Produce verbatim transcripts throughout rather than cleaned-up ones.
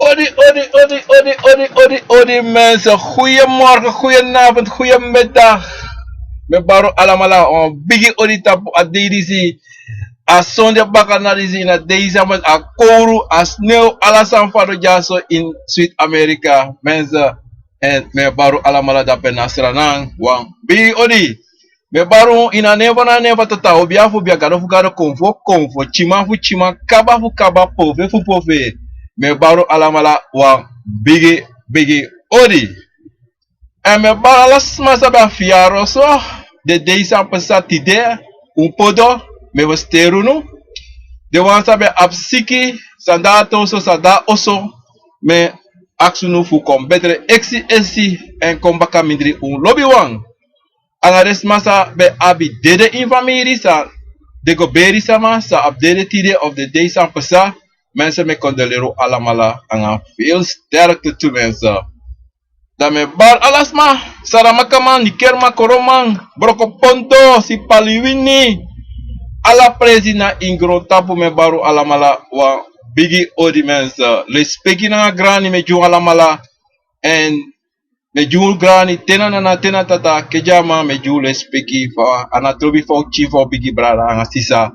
Odi, odi, odi, odi, odi, odi, odi, mensen. Goedemorgen, goedenavond, goedemiddag. Mi e bari un alamala wan bigi odi tapu a dei disi. A sonde bakadina disi, na dei san a kowru, a snew, ala sani fadon dyaso in Zuid-Amerika, mensen. Èn mi e bari un alamala dape na Sranan wan bigi odi. Mi e bari un ini a nen fu a nen fu a Tata, obia fu obia, gado fu gado, konfo fu konfo, tyiman fu tyiman, kaba fu kaba, pofe fu pofe. Mi e bari un alamala wan bigi, bigi odi. Èn mi e bari ala sma san ben abi fiyari oso, den dei san pasa tide, un podo, mi e festeri unu. Den wan san ben abi siki, san de a oso, san de a oso, mi e aksi unu fu kon betre eksi esi èn kon baka mindri un lobiwan. Anga den sma san ben abi dede ini famiri, san den go beri sama, san abi dede tide of den dei san pasa, mensen, mi e kondoleri un alamala anga veel sterkte tu, mensen. Dan mi e bari ala sma, Saramakaman, Nikerman, Koroman, Brokopondo, Sipaliwini, ala presi na ini grontapu, mi e bari un alamala wan bigi odi, mensen. Lespeki nanga grani mi e gi un alamala. Èn mi e gi unu grani, te na nana, te na tata, kedi a man, mi e gi unu lespeki fa a na trobi, fa un pikin, fa un bigi brada anga sisa.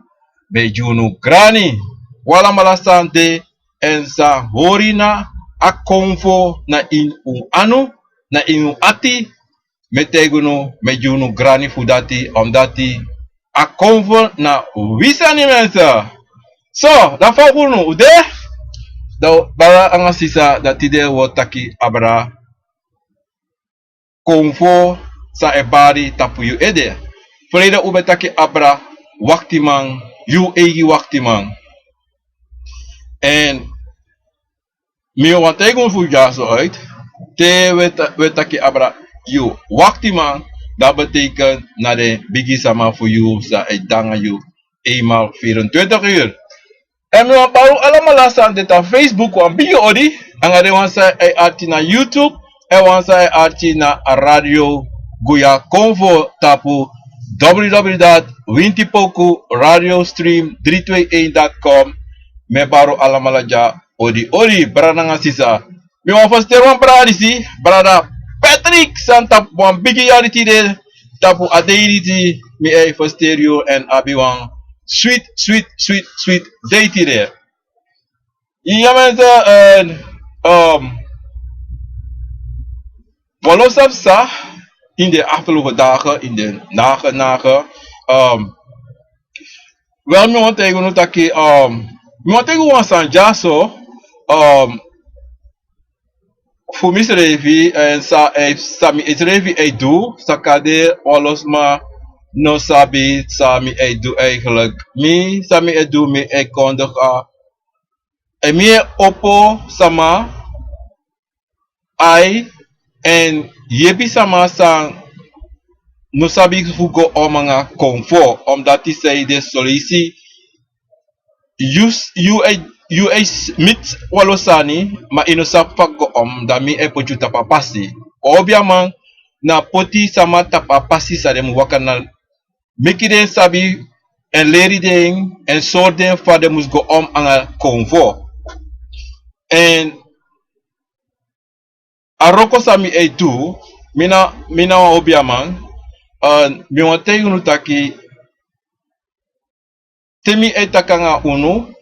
Mi e gi unu grani. Un alamala san de èn san hori na a konfo na ini un anu, na ini un ati, mi e taigi unu, mi e gi unu grani fu dati, omdati a konfo na wi sani, mensen. So, dan fa un unu de, dan brada anga sisa, dan tide un o taki abra konfo san e bari tapu yu ede. Freide un ben taki abra waktiman, yu eigi waktiman. Èn mi wani taigi unu fu dyaso uit, te un e ta-, un e taki abra yu waktiman, dat betekent na den bigi sama fu yu san e de nanga yu eenmaal vierentwintig uur. Èn mi wani bari un alamala san de tapu Facebook wan bigi odi, anga den wan san e arki na YouTube, èn wan san e arki na Radio Guya Konfo tapu w w w dot wintipoku radio stream drie twee een dot com. Mi e bari un alamala dya odi odi, brada nanga sisa. Mi wani festeri wan brada disi, brada Patrick, san tapu wan bigi yari tide, tapu a dei disi, mi e festeri yu èn abi wan sweet, sweet, sweet, sweet dei tide. Ya mensen, èn, ehm, wan lo san pasa in de afgelopen dagen, in de nage, nage, ehm, wel, mi wani taigi unu taki, ehm, mi wani taigi unu wan sani dyaso, ehm, fu misrefi, èn san, eh, san misrefi e du, san kande wan lo sma no sabi san mi e du eigenlijk. Mi, san mi e du, mi e kondoga, èn mi e opo sama ai, èn yepi sama san no sabi fu go om nanga konfo, omdati san ede, soleisi yu s-, yu e, yu e s-, miti wan lo sani, ma yu no sabi fa go om, dan mi e poti yu tapu a pasi. Wan obiaman na poti sama tapu a pasi san den mu waka, na meki den sabi èn leri den èn sori den fa den mus go om nanga konfo. Èn a wroko san mi e du, mi na, mi na wan obiaman, eh, mi wani taigi unu taki, te mi e taki nanga unu,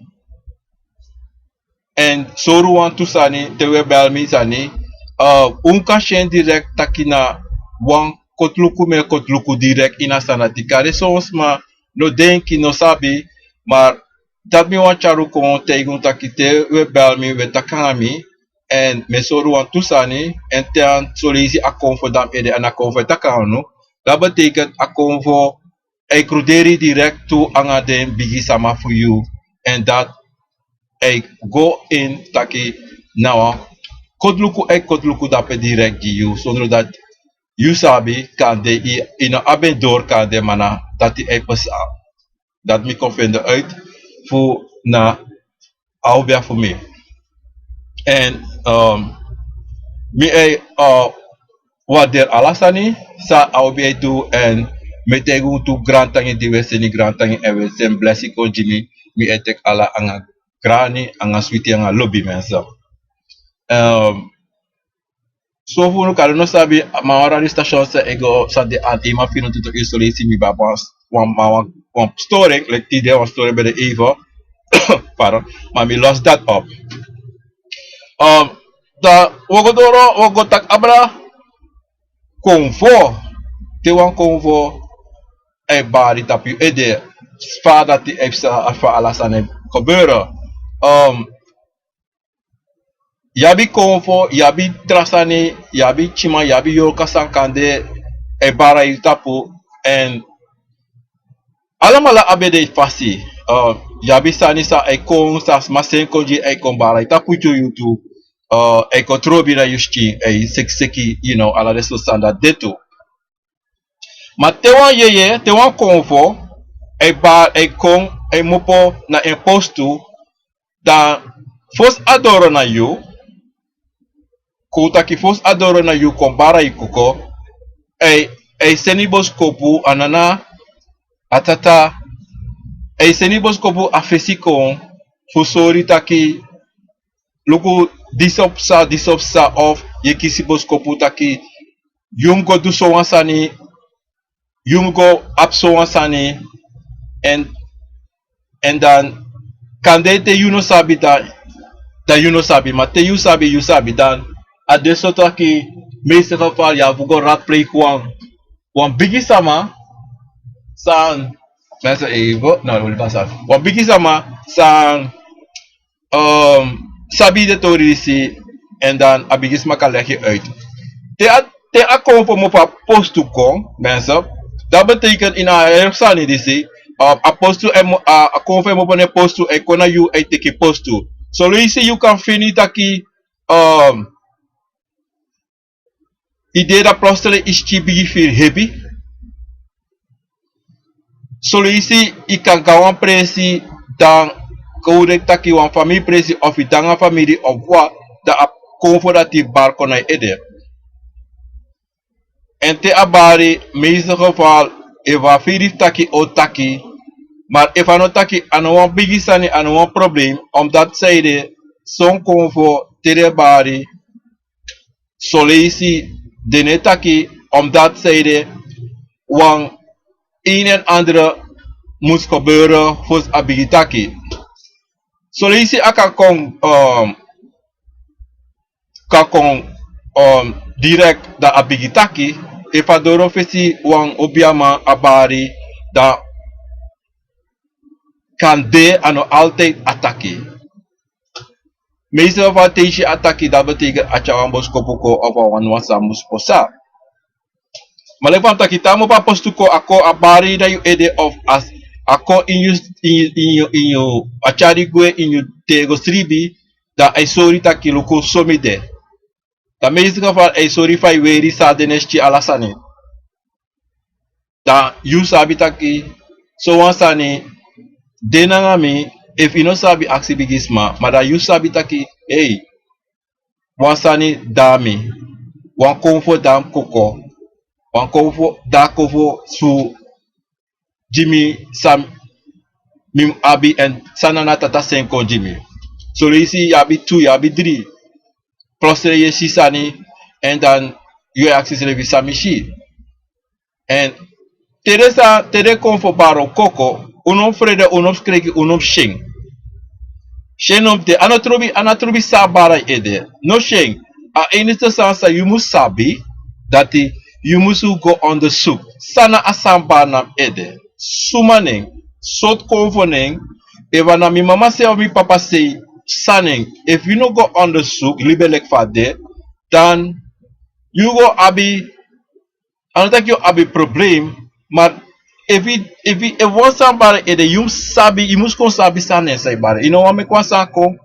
èn sori unu wantu sani, te un e bel mi sani, eh, un kan si en direct taki na wan kotluku, mi e kotluku direct ini a sani dati. Kande son sma no denki, no sabi, ma dati mi wani tyari un kon taigi un taki te un e bel mi, un e taki nanga mi, èn mi e sori unu wantu sani, èn te a soleisi a konfo, dan mi ede, a na konfo e taki nanga unu, dat betekent a konfo e kruderi direct tu nanga den bigi sama fu yu, èn dati e go in taki na wan kotluku e kotluku dape direct gi yu, sondro dati yu sabi, kande yu, yu no abi en dori, kande, ma na dati e pasa. Dati mi kon fende uit fu na a obia fu mi. Èn, ehm, mi e, eh, warderi ala sani san a obia e du, èn mi e taigi un tu grantangi di un e seni grantangi èn un e seni blesi kon gi mi. Mi e teki ala nanga grani, nanga switi, nanga lobi, mensen. Ehm, so fu unu kari no sabi, ma wan radio station san e go san de an ema fino tutu yu solesi mi baba wan, wan, wan, wan storing, like tide wan storing ben de even. Pardon, ma mi los dat op. Ehm, dan we go doro, we go taki abra konfo. Te wan konfo e bari tapu yu ede, fa dati e psa, fa ala sani e gebeuren. Ehm, yu abi konfo, yu abi tra sani, yu abi tyiman, yu abi yorka san kande e bari yu tapu. En alamala abi den fasi. Ehm, yu abi sani san e kon, san sma seni kon gi, e kon bari yu tapu tu yu tu. Ehm, e kon trobi na yu skin, e seki seki, you know, ala den sortu sani dati de tu. Ma te wan yeye, te wan konfo e bari, e kon, e kmopo na en postu, dan fosi a doro na yu, kon taki fosi a doro na yu kon bari yu koko, e, e seni boskopu a nana, a tata, e seni boskopu a fesi kon fu sori taki luku disi o psa, disi o psa, of yu e kisi boskopu taki yu mus go du sowan sani, yu mus go abi sowan sani. En, en dan kande te yu no sabi dan, dan yu no sabi, ma te yu sabi, yu sabi, dan a de so taki meeste geval yu abi fu go raadplegen wan, wan bigi sama san, mensen even, no, wan bigi sama san, ehm, sabi den tori disi, en dan a bigi sma kan leg yu uit. Te a, te a konfo kmopo a postu kon, mensen, dat betekent in a heri sani disi, ehm, a postu e kmo-, a, a konfo e kmopo na en postu, e kon na yu, e teki postu. Son leisi yu kan feni taki, ehm, yu de, dan plotseling yu skin bigin firi hebi. Son leisi yu kan go na wan presi, dan kon wi denki taki wan famiri presi, of yu de nanga famiri of wa, dan a konfo dati bari kon na yu ede. En te a bari, meeste geval, efu a firi fu taki, a o taki. Ma efu a no taki, a no wan bigi sani, a no wan probleem, omdat san ede, son konfo te den bari, son leisi den no e taki, omdat san ede, wan een en andere mus gebeuren fosi a bigin taki. Son leisi a kan kon, ehm, kan kon, ehm, direct dan a bigin taki. Efu a doro fesi wan obiaman a bari, dan kande a no altijd a taki. Meeste geval te yu si a taki, dat betekent a tyari wan boskopu kon of a wani wan sani mus pasa. Ma leki fa mi taki, te a kmopo a postu kon, a kon a bari na yu ede of a, a kon ini yu, ini yu, ini yu, a tyari gwe ini yu tego sribi, dan a e sori taki luku so mi de. Dan meeste geval a e sori fa yu weri, san a de na yu skin, ala sani. Dan yu sabi taki sowan sani de nanga mi, efu yu no sabi, aksi bigi sma, ma dan yu sabi taki, ei, wan sani de na mi, wan konfo de na mi koko, wan konfo de na mi koko fu gi mi san mi mus abi, en san nana tata seni kon gi mi. Son leisi yu abi tu, yu abi dri. Plotseling yu e si sani, en dan yu e aksi yusrefi san mi si. En te den sa, te den konfo bari un koko, un no mus frede, un no mus skreki, un no mus syen. Syen no mus de, a no trobi, a no trobi san a bari na yu ede. No syen. A enigste sani san yu mus sabi, dati yu mus go onderzoek. San na a sani bari na mi ede? Suma nen, sortu konfo nen, efu a na mi mama sei of mi papa sei, san nen. Efu yu no go onderzoek, libi e leki fa a de, dan yu go abi, a no taki yu abi probleem, ma efu, efu, efu wan sani bari ede, yu mus sabi, yu mus kon sabi san nen san yu bari. Yu no wani meki wan sani kon,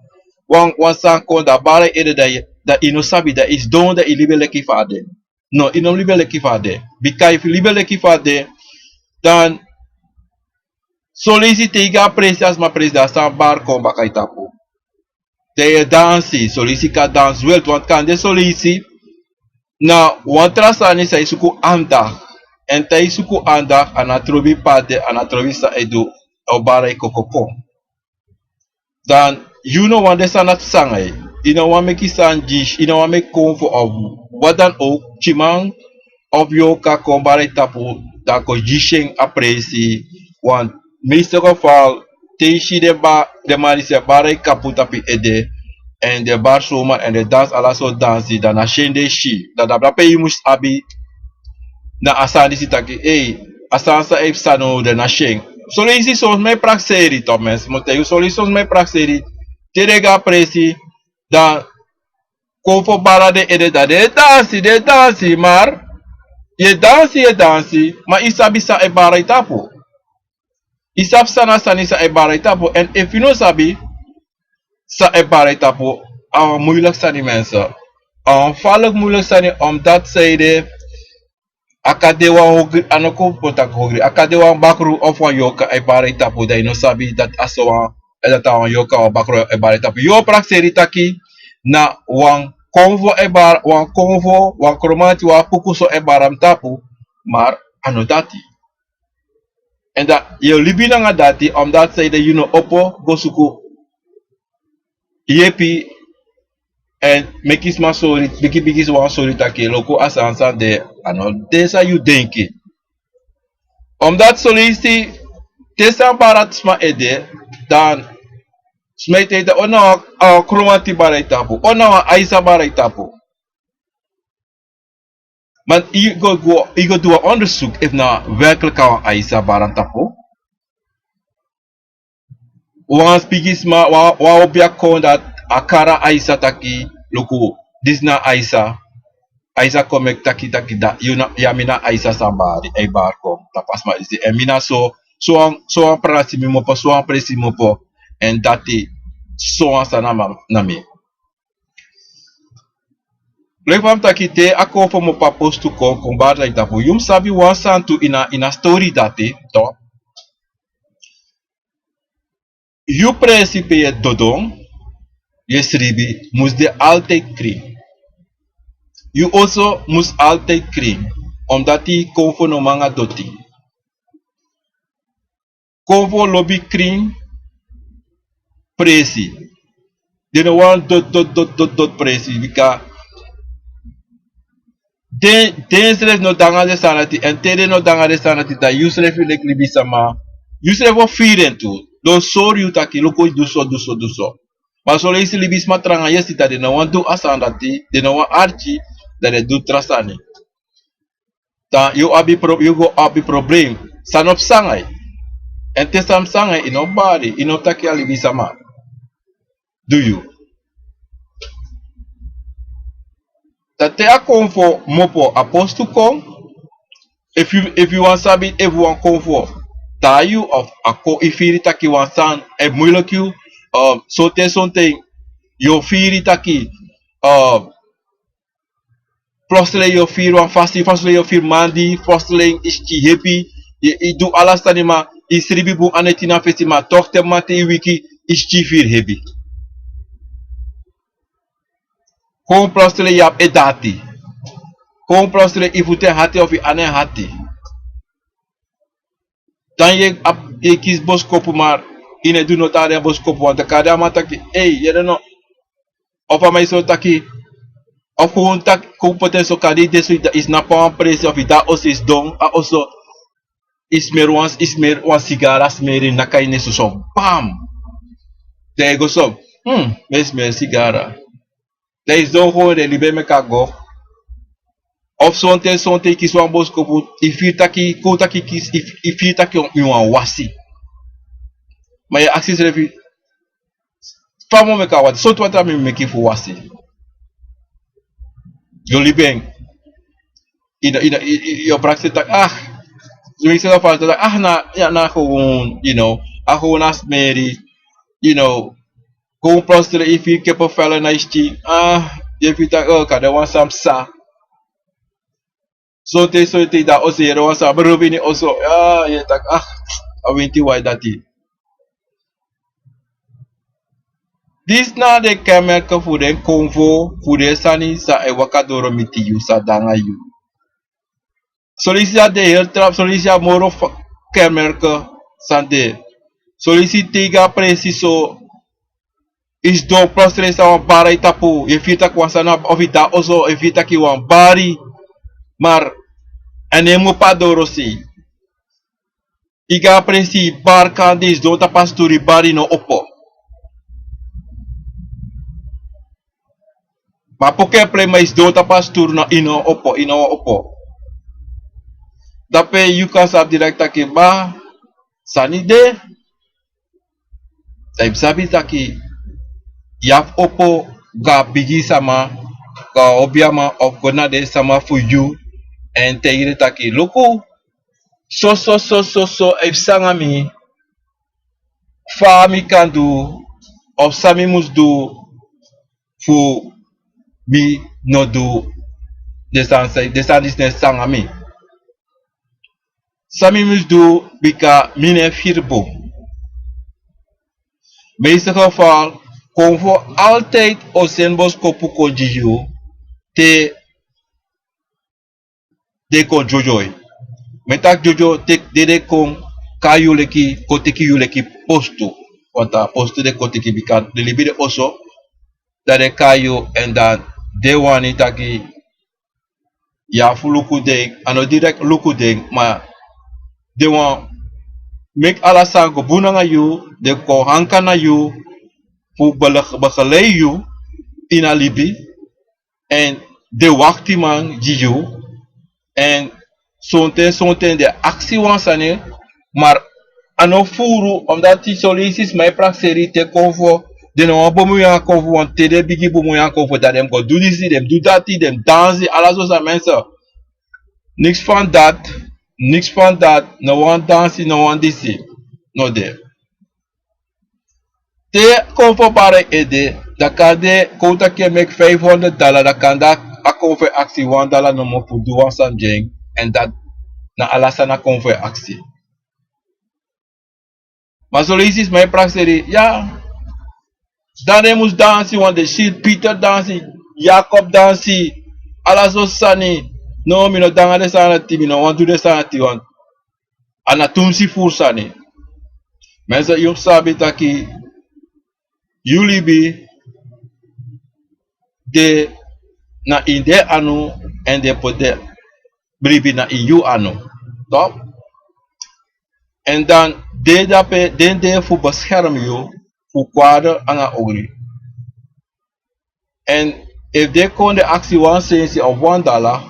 wan, wan sani kon, dan a bari ede, dan yu, dan yu no sabi, dan yu sidon, dan yu libi e leki fa a de. No, yu no mus libi e leki fa a de. Bika efu yu libi e leki fa a de, dan son leisi te yu go na presi, a sma presi, dan a sani bari kon baka yu tapu. Dan yu e dansi, son leisi kan dansi wel, want kande son leisi na wan tra sani san yu suku aandacht. En te yu suku aandacht, a no trobi pe a de, a no trobi san a e du, a o bari yu koko kon. Dan yu no wani den sani dati nanga yu. yu no wani meki sani gi, yu no wani meki konfo of wat dan ook, tyiman of yorka kon bari tapu, dan kon gi syen a presi. Want meeste geval te yu si den ba, den man disi e bari kapu tapu yu ede, èn den bari soma èn den dansi ala sortu dansi, dan na syen den e si. Dan na drape yu mus abi na a sani disi taki, ei, a sani san e psa now, den na syen. Soleisi son sma e prakseri, to, mensen, mi o taigi yu, soleisi son sma e prakseri. Te den go a presi, dan konfo bari na den ede, dan den e dansi, den e dansi, maar yu e dansi, yu e dansi, ma yu sabi san e bari na yu tapu. Yu sabi san na a sani san e bari na yu tapu. Èn efu yu no sabi san e bari na yu tapu, a wan moeilijk sani, mensen. A wan falek moeilijk sani, omdat zij de a kan de wan hogri, a no kon poti a hogri, a kan de wan bakru of wan yorka e bari na yu tapu, dan yu no sabi dati a so wan, dati a wan yorka, wan bakru e bari na yu tapu. Yu o prakseri taki na wan konfo e bari, wan konfo, wan kromanti, wan puku so e bari na mi tapu, maar a no dati. Èn dan yu o libi nanga dati, omdat zij de yu no opo go suku yepi, èn meki sma sori, bigi bigi sma sori taki luku, a sani san de, a no de san yu denki. Omdat soleisi te sani bari na sma ede, dan sma e taigi taki, o, na wan, a wan kromanti bari na yu tapu, o, na wan aisa bari na yu tapu. Maar yu go, go, yu go du wan onderzoek efu na werkelijk a wan aisa bari na mi tapu. Wan bigi sma, wan, wan obiaman kon, dati a kari a aisa taki, luku, disi na a aisa. Aisa kon meki taki, taki dati yu na, yu a mi na a aisa san bari, e bari kon tapu a sma disi. Èn mi na so, so wan, so wan presi mi mu opo, so wan presi mi mu opo. Èn dati so wan sani na mi. Leki fa mi taki, te a konfo mu opo a postu kon, kon bari na yu tapu, yu mus sabi wan sani tu ini a, ini a stori dati, to. Yu presi pe yu e dodon, yu e sribi, mus de altijd krin. Yu oso mus altijd krin, omdat yu konfo no man nanga doti. Konfo lobi krin presi. Den no wani doti, doti, doti, doti, doti presi, bika den, densrefi no de nanga den sani dati, èn te den no de nanga den sani dati, dan yusrefi leki libisama, yusrefi o firi en tu. Den o sori yu taki, luku, yu du so, du so, du so. Ma soleisi libisma tranga yesi, dan den no wani du a sani dati, den no wani arki, dan den du tra sani. Dan yu abi pro-, yu go abi problem. San no psa nanga yu. Èn te san psa nanga yu, yu no bari, yu no taki a libisama. Du yu. Dan te a konfo mu opo a postu kon, efu yu, efu yu wani sabi efu wan konfo taigi yu of a kon, yu firi taki wan sani e moeilijk yu, um, sonten, sonten yu o firi taki, um, plotseling yu o firi wan fasi, plotseling yu o firi mandi, plotseling yu sikin hebi, yu, yu du ala sani, ma yu sribi bun a neti na fesi, ma toch te mamanten yu wiki, yu sikin firi hebi. Kon plotseling yu abi ede ati. Kon plotseling yu futu e hati of yu ana e hati. Dan yu e, yu e kisi boskopu, maar yu no e du noti na den boskopu, want dan kande a man taki, ei, yu no no. Of a man e sori taki, of kon taki, kon poti en so, kande yu de so, yu snapu a wan presi of yu de a oso, yu sidon a oso, yu smeri wan, yu smeri wan sigara, smeri naki a yu nesi so, bam! Dan yu e go so, hmm, mi e smeri sigara. Dan yu sidon, kon den libi e meki a go. Of sonten, sonten yu kisi wan boskopu, yu firi taki, kon taki yu kisi, yu, yu firi taki yu wani wasi. Ma yu e aksi yusrefi, fa mi o meki a wasi, sortu watra mi meki fu wasi. Yu o libi en. Yu no, yu no, yu, yu, yu o prakseri taki, ah, yu meki yusrefi taki, ah, na, ya, na gewoon, you know, a gewoon a smeri, you know, kon plotseling yu firi kippenvel na yu sikin, ah, yu e firi taki, oh, kande wan sani psa. Sonten, sonten yu de a oso, yu yere wan sani brubu ini oso, ah, yu e taki, ah, a winti wai dati. Disi na den kenmerken fu den konfo, fu den sani san e waka doro miti yu, san de nanga yu. Soleisi a de heel tra, soleisi a moro fa-, kenmerken san de. Soleisi te yu go a presi so, Yu sidon plotseling san wan bari na yu tapu, yu e firi taki wan sani abi, of yu de na oso yu e firi taki wan bari. Mar a no e mopo a doro sei. Yu go na presi, yu bari kande yu sidon tapu a sturu, yu bari, yu no opo. Ma a poku en prei, ma yu sidon tapu a sturu, yu no opo, yu no wani opo. Dape yu kan sabi direct taki, ba, sani de. Dan yu mus sabi taki yu abi fu opo go na bigi sama, go na obiaman of go na den sama fu yu, èn taigi den taki, luku, soso, soso, soso, efu san nanga mi, fa mi kan du, of san mi mus du fu mi no du den sani, den sani disi no e sani nanga mi. San mi mus du, bika mi no e firi bun. Meeste geval, Konfo altijd o seni boskopu kon gi yu, te den kon dyodyo yu. Mi e taki dyodyo, te den, den kon kai yu leki, kon teki yu leki postu. Want a postu den kon teki, bika den libi den oso, dan den kai yu, èn dan den wani taki yu abi fu luku den, a no direct luku den, ma den wani meki ala sani go bun nanga yu, den kon hanka na yu, fu bele-, begeleid yu ini a libi, èn den waktiman gi yu, èn sonten, sonten den aksi wan sani, mar a no furu, omdat son leisi sma e prakseri te Konfo, den no wani bemui nanga Konfo, want te den bigin bemui nanga Konfo, dan den mus go du disi, den mus du dati, den mus dansi, ala so sani, mensen. Niks van dat, niks van dat, no wan dansi, no wan disi, no de. Te Konfo bari ede, dan kande kon taki e meki vijfhonderd dala, dan kande a Konfo e aksi wan dala nomo fu du wan sani gi en, èn dati na ala san a Konfo e aksi. Ma son leisi sma e prakseri, ya, dan den mus dansi, want den si Pieter dansi, Jacob dansi, ala so sani. No, mi no de nanga den sani dati, mi no wani du den sani dati, want a na tumsi furu sani. Mensen, yu mus sabi taki yu libi de na ini den anu, èn den poti den bribi na ini yu anu. Toch? Èn dan den dape, den de fu bescherm yu fu kwade nanga ogri. Èn efu den kon, den aksi wan sensi of wan dala,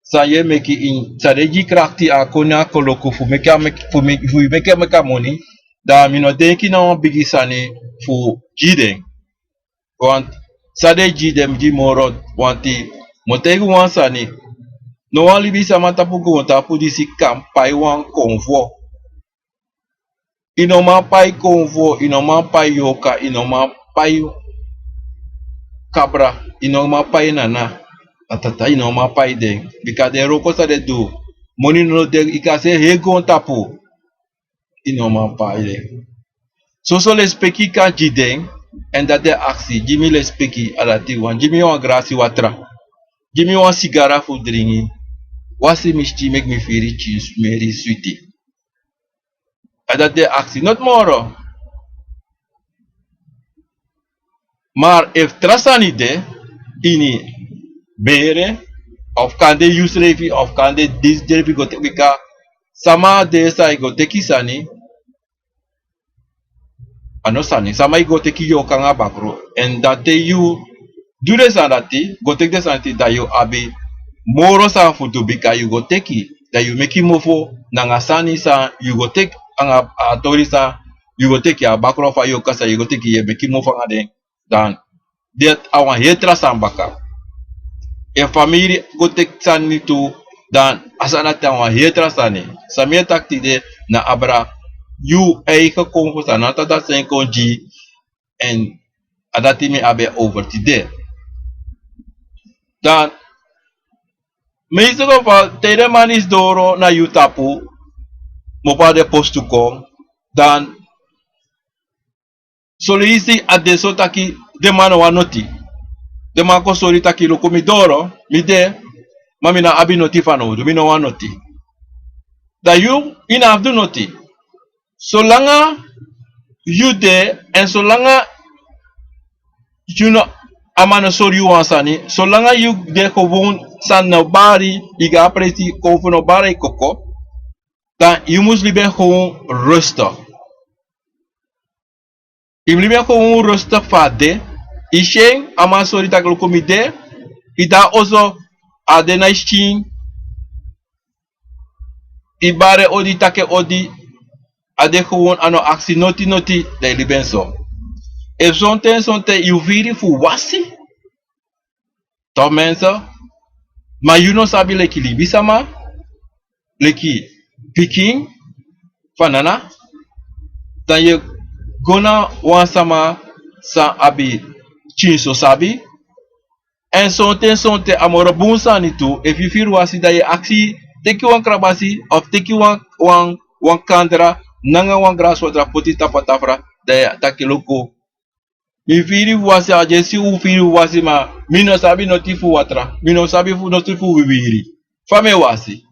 san yu e meki ini, san den gi krakti a kon na koloku fu meki a meki, fu meki, fu meki a meki a moni, dan mi no denki na wan bigi sani fu gi den. Want san den gi, den mus gi moro. Want mi o taigi wan sani, no wan libisama tapu goontapu disi kan pai wan Konfo. Yu no man pai Konfo, yu no man pai Yorka, yu no man pai Kabra, yu no man pai Nana, a Tata, yu no man pai den. Bika den wroko san den du, moni no de, yu kan si en heri goontapu. Yu no man pai den. Soso lespeki yu kan gi den, èn dati den aksi, gi mi lespeki, a dati wan, gi mi wan grasi watra, gi mi wan sigara fu dringi, wasi mi skin, meki mi firi skin smeri switi. A dati den aksi, noti moro. Mar efu tra sani de ini bere, of kande yusrefi, of kande disi drefi go teki, bika sama de san e go teki sani, a no sani, sama e go teki yorka nanga bakru. Èn dan te yu du den sani dati, go teki den sani dati, dan yu abi moro sani fu du, bika yu go teki, dan yu meki mofo nanga sani san yu go teki, nanga a tori san yu go teki, a bakru of a yorka san yu go teki, yu e meki mofo nanga den. Dan dati a wan heri tra sani baka. Efu famiri go teki sani tu, dan a sani dati a wan heri tra sani. San mi e taki tide na abra yu eigen Konfo san Tata seni kon gi, èn a dati mi abi over tide. Dan meeste geval, te den man disi doro na yu tapu, mopo a den postu kon, dan son leisi a de so taki den man no wani noti. Den man kon sori taki, luku, mi doro, mi de, ma mi no abi noti fanowdu, mi no wani noti. Dan yu, yu no abi fu du noti. Solanga yu de, èn solanga Yu no, a man no sori yu wan sani. Solanga yu de gewoon san no bari, yu go a presi, konfo no bari yu koko. Dan yu mus libi en gewoon rustig. Yu mus libi en gewoon rustig fa a de. Yu si en, a man sori taki luku mi de. Yu de a oso, a de na yu skin. Yu bari en odi, taki en odi. A de gewoon, a no aksi noti noti, dan yu libi en so. Efu sonten sonten yu firi fu wasi, toch mensen, ma yu no sabi leki libisama, leki pikin, fa nana, dan yu e go na wan sama san abi pikinso sabi. Èn sonten sonten a moro bun sani tu, efu yu firi wasi dan yu e aksi, teki wan krabasi, of teki wan, wan, wan kandra, nanga wan graswatra poti tapu a tafra, dan yu e taki luku. Mi firi fu wasi, a dyesi un firi fu wasi, ma mi no sabi noti fu watra, mi no sabi fu noti fu wiwiri. Fa mi e wasi?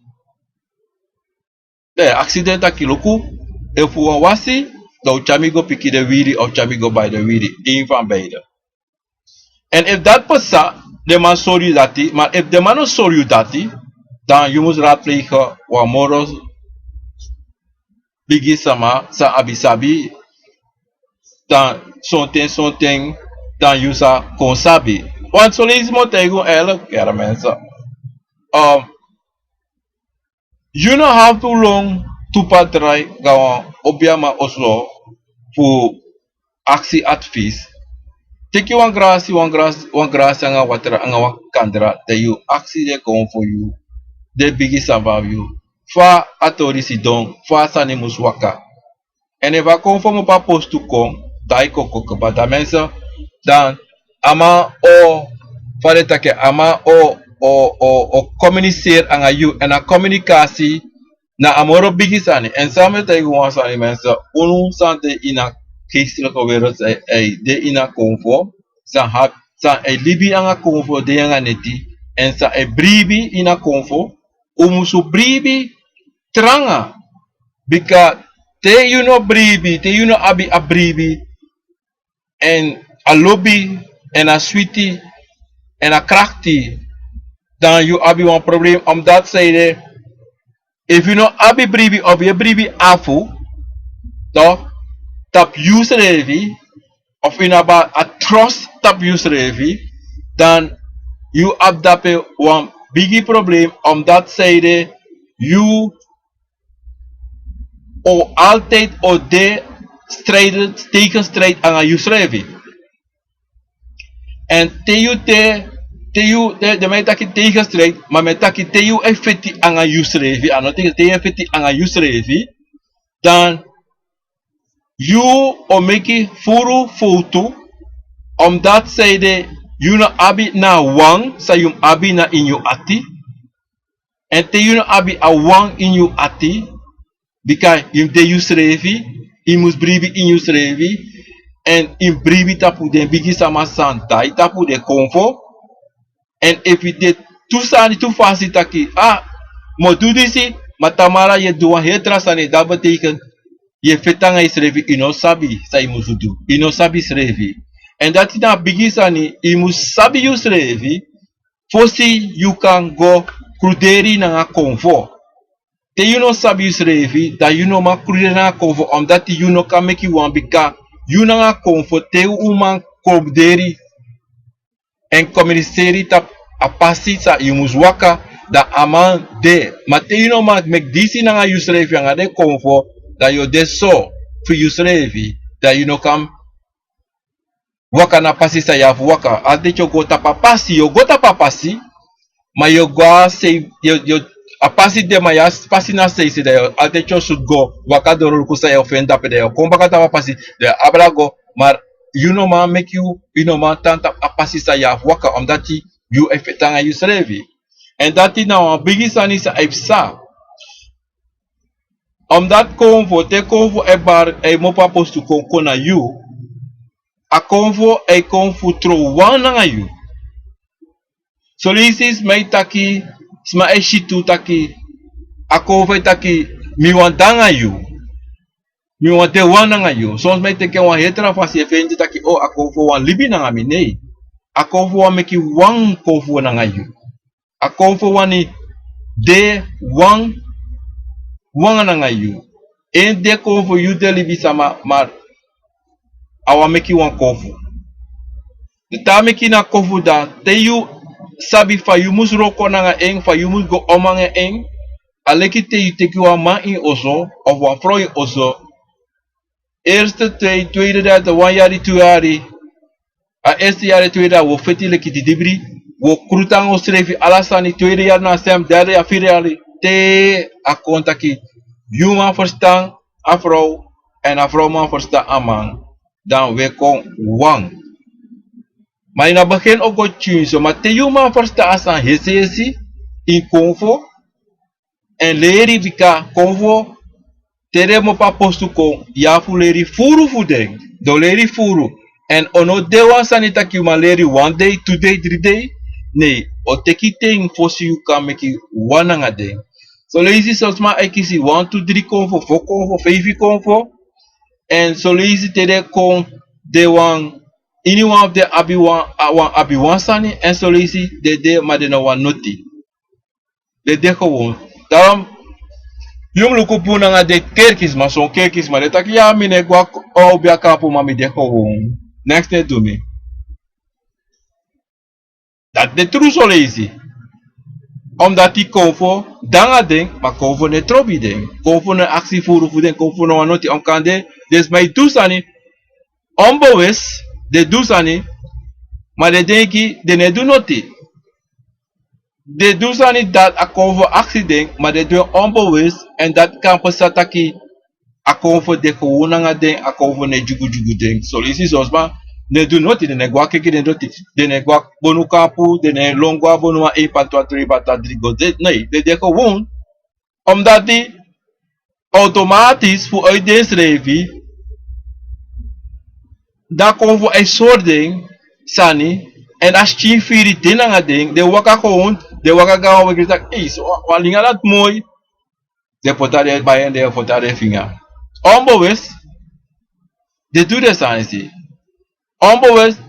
Dan yu e aksi den taki luku, efu wan wasi, dan un tyari mi go piki den wiri, of tyari mi go bai den wiri, een van beide. Èn efu dati pasa, den man sori yu dati, ma efu den man no sori yu dati, dan yu mus raadplegen wan moro bigi sama san abi sabi, dan sonten sonten, dan yu sa kon sabi. Want son leisi mi o taigi un eerlijk, kere mensen. Ehm, yu no abi fu lon tu patrai go na wan obiaman oso fu aksi advies. Teki wan grasi, wan grasi, wan grasi nanga watra, nanga wan kandra, dan yu aksi den konfo fu yu, den bigi sama fu yu, fa a tori sidon, fa a sani mus waka. Èn efu a konfo mu opo a postu kon, dan a e kon koko kaba, dan mensen, dan a man o, fa den taki, a man o, o, o, o communiceer nanga yu, èn a communicatie na a moro bigi sani. Èn san mi e taigi un wan sani mensen, unu san de ini a geestelijke wereld, san e, e de ini a konfo, san abi, san e libi nanga konfo dei nanga neti, èn san e bribi ini a konfo, un musu bribi tranga. Bika te yu no bribi, te yu no abi a bribi, èn a lobi, èn a switi, èn a krakti, dan yu abi wan probleem. Omdat san ede, efu yu no abi bribi, of yu e bribi afu, toch, tapu yusrefi, of yu no abi a trust tapu yusrefi, dan yu abi dape wan bigi probleem, omdat san ede, yu o altijd o de strijd, tegenstrijd nanga yusrefi. Èn te yu te, te yu te, den man e taki tegenstrijd, ma mi e taki te yu e feti nanga yusrefi, a no tegen, te yu e feti nanga yusrefi, dan yu o meki furu fowtu, omdat san ede, yu no abi na wan san yu mus abi na ini yu ati. Èn te yu no abi a wan ini yu ati, bika yu de yusrefi, yu mus bribi ini yusrefi, èn yu mus bribi tapu den bigi sama san dai tapu den konfo. Èn efu yu de tu sani tu fasi taki, ah, mi o du disi, ma tamara yu e du wan heri tra sani, dati betekent yu e feti nanga yusrefi, yu no sabi san yu musu du, yu no sabi yusrefi. Èn dati na a bigi sani, yu mus sabi yusrefi, fosi yu kan go kruderi nanga konfo. Te yu no sabi yusrefi, dan yu no man kruderi nanga konfo, omdat yu no kan meki wan, bika yu nanga konfo, te un man kruderi èn komuniseri tapu a pasi san yu mus waka, dan a man de. Ma te yu no man meki disi nanga yusrefi nanga den konfo, dan yu o de so fu yusrefi, dan yu no kan waka na a pasi san yu abi fu waka. Altèit yu o go tapu a pasi, yu o go tapu a pasi, ma yu o go a sei, yu o, yu o, a pasi de, ma yu a pasi na sei sei, dan yu o, altèit yu o sutu go waka doro luku san yu o feni dape, dan yu o kon baka tapu a pasi, dan yu o abra go. Ma yu no man meki yu, yu no man tan tapu a pasi san yu abi fu waka, omdat yu e feti nanga yusrefi. Èn dati na wan bigi sani san e psa. Omdat konfo, te konfo e bari, e mu opo a postu kon kon na yu, a konfo e kon fu tron wan nanga yu. Son leisi sma e taki, sma e si tu taki, a konfo e taki, mi wani de nanga yu. Mi wani de wan nanga yu. Soms mi e teki en wan heri tra fasi, e feni taki, o, a konfo wani libi nanga mi. Nei. A konfo wani meki wan konfo nanga yu. A konfo wani de wan, wan nanga yu. En de konfo, yu de libisama, ma a wani meki wan konfo. Dati meki na konfo dati, te yu sabi fa yu mus wroko nanga en, fa yu mus go om nanga en, a leki te yu teki wan man ini oso, of wan frow ini oso. Eerste, twee, tweede, derde, wan yari, tu yari. A eerste yari, tweede yari, wi o feti leki didibri. Wi o krutu nanga unsrefi, ala sani, tweede yari na sem, derde yari, vierde yari. Te a kon taki, yu man ferstan a frow, èn a frow man ferstan a man. Dan wi e kon wan. Ma ini a begin o go tyun so, ma te yu man ferstan a sani hesehesi, ini konfo, èn leri, bika konfo, te den mu opo a postu kon, yu abi fu leri furu fu den. Den o leri furu. Èn a no de wan sani taki yu man leri wan dei, tu dei, dri dei. Nei, a o teki ten fosi yu kan meki wan nanga den. Son leisi son sma e kisi wan, tu, dri konfo, fo konfo, feifi konfo. Èn son leisi te den kon, den wan, ini wan fu den abi wan, a wan, abi wan sani, èn son leisi den de, ma den no wani noti. Den de gewoon. Daarom, yu mus luku bun nanga den kerkisma, son kerkisma, den taki, ya, mi no e go a, o, abi a kampu, ma mi de gewoon. Neks no e du mi. Dati de tru son leisi. Omdati konfo de nanga den, ma konfo no e trobi den. Konfo no e aksi furu fu den, konfo no wani noti. Omkande, den sma e du sani, onbewust, den du sani, ma den denki den no e du noti. Den du sani dati a konfo aksi den, ma den du en onbewust, èn dati kan pasa taki a konfo de gewoon nanga den, a konfo no e dyugudyugu den. Son leisi son sma no e du noti, den no e go a kerki, den no e du noti, den no e go a bonu kampu, den no e lon go a bonu wan, ei, patu a trei, patu a dri go. Den, nei, den de gewoon. Omdati automatisch fu uit densrefi, dan konfo e sori den sani, èn a skin firi de nanga den, den waka gewoon, den waka go a wan wegi, taki, ei, so, wan linga dati moi. Den poti a den bai èn den poti a den finga. Onbewust, den du den sani si. Onbewust,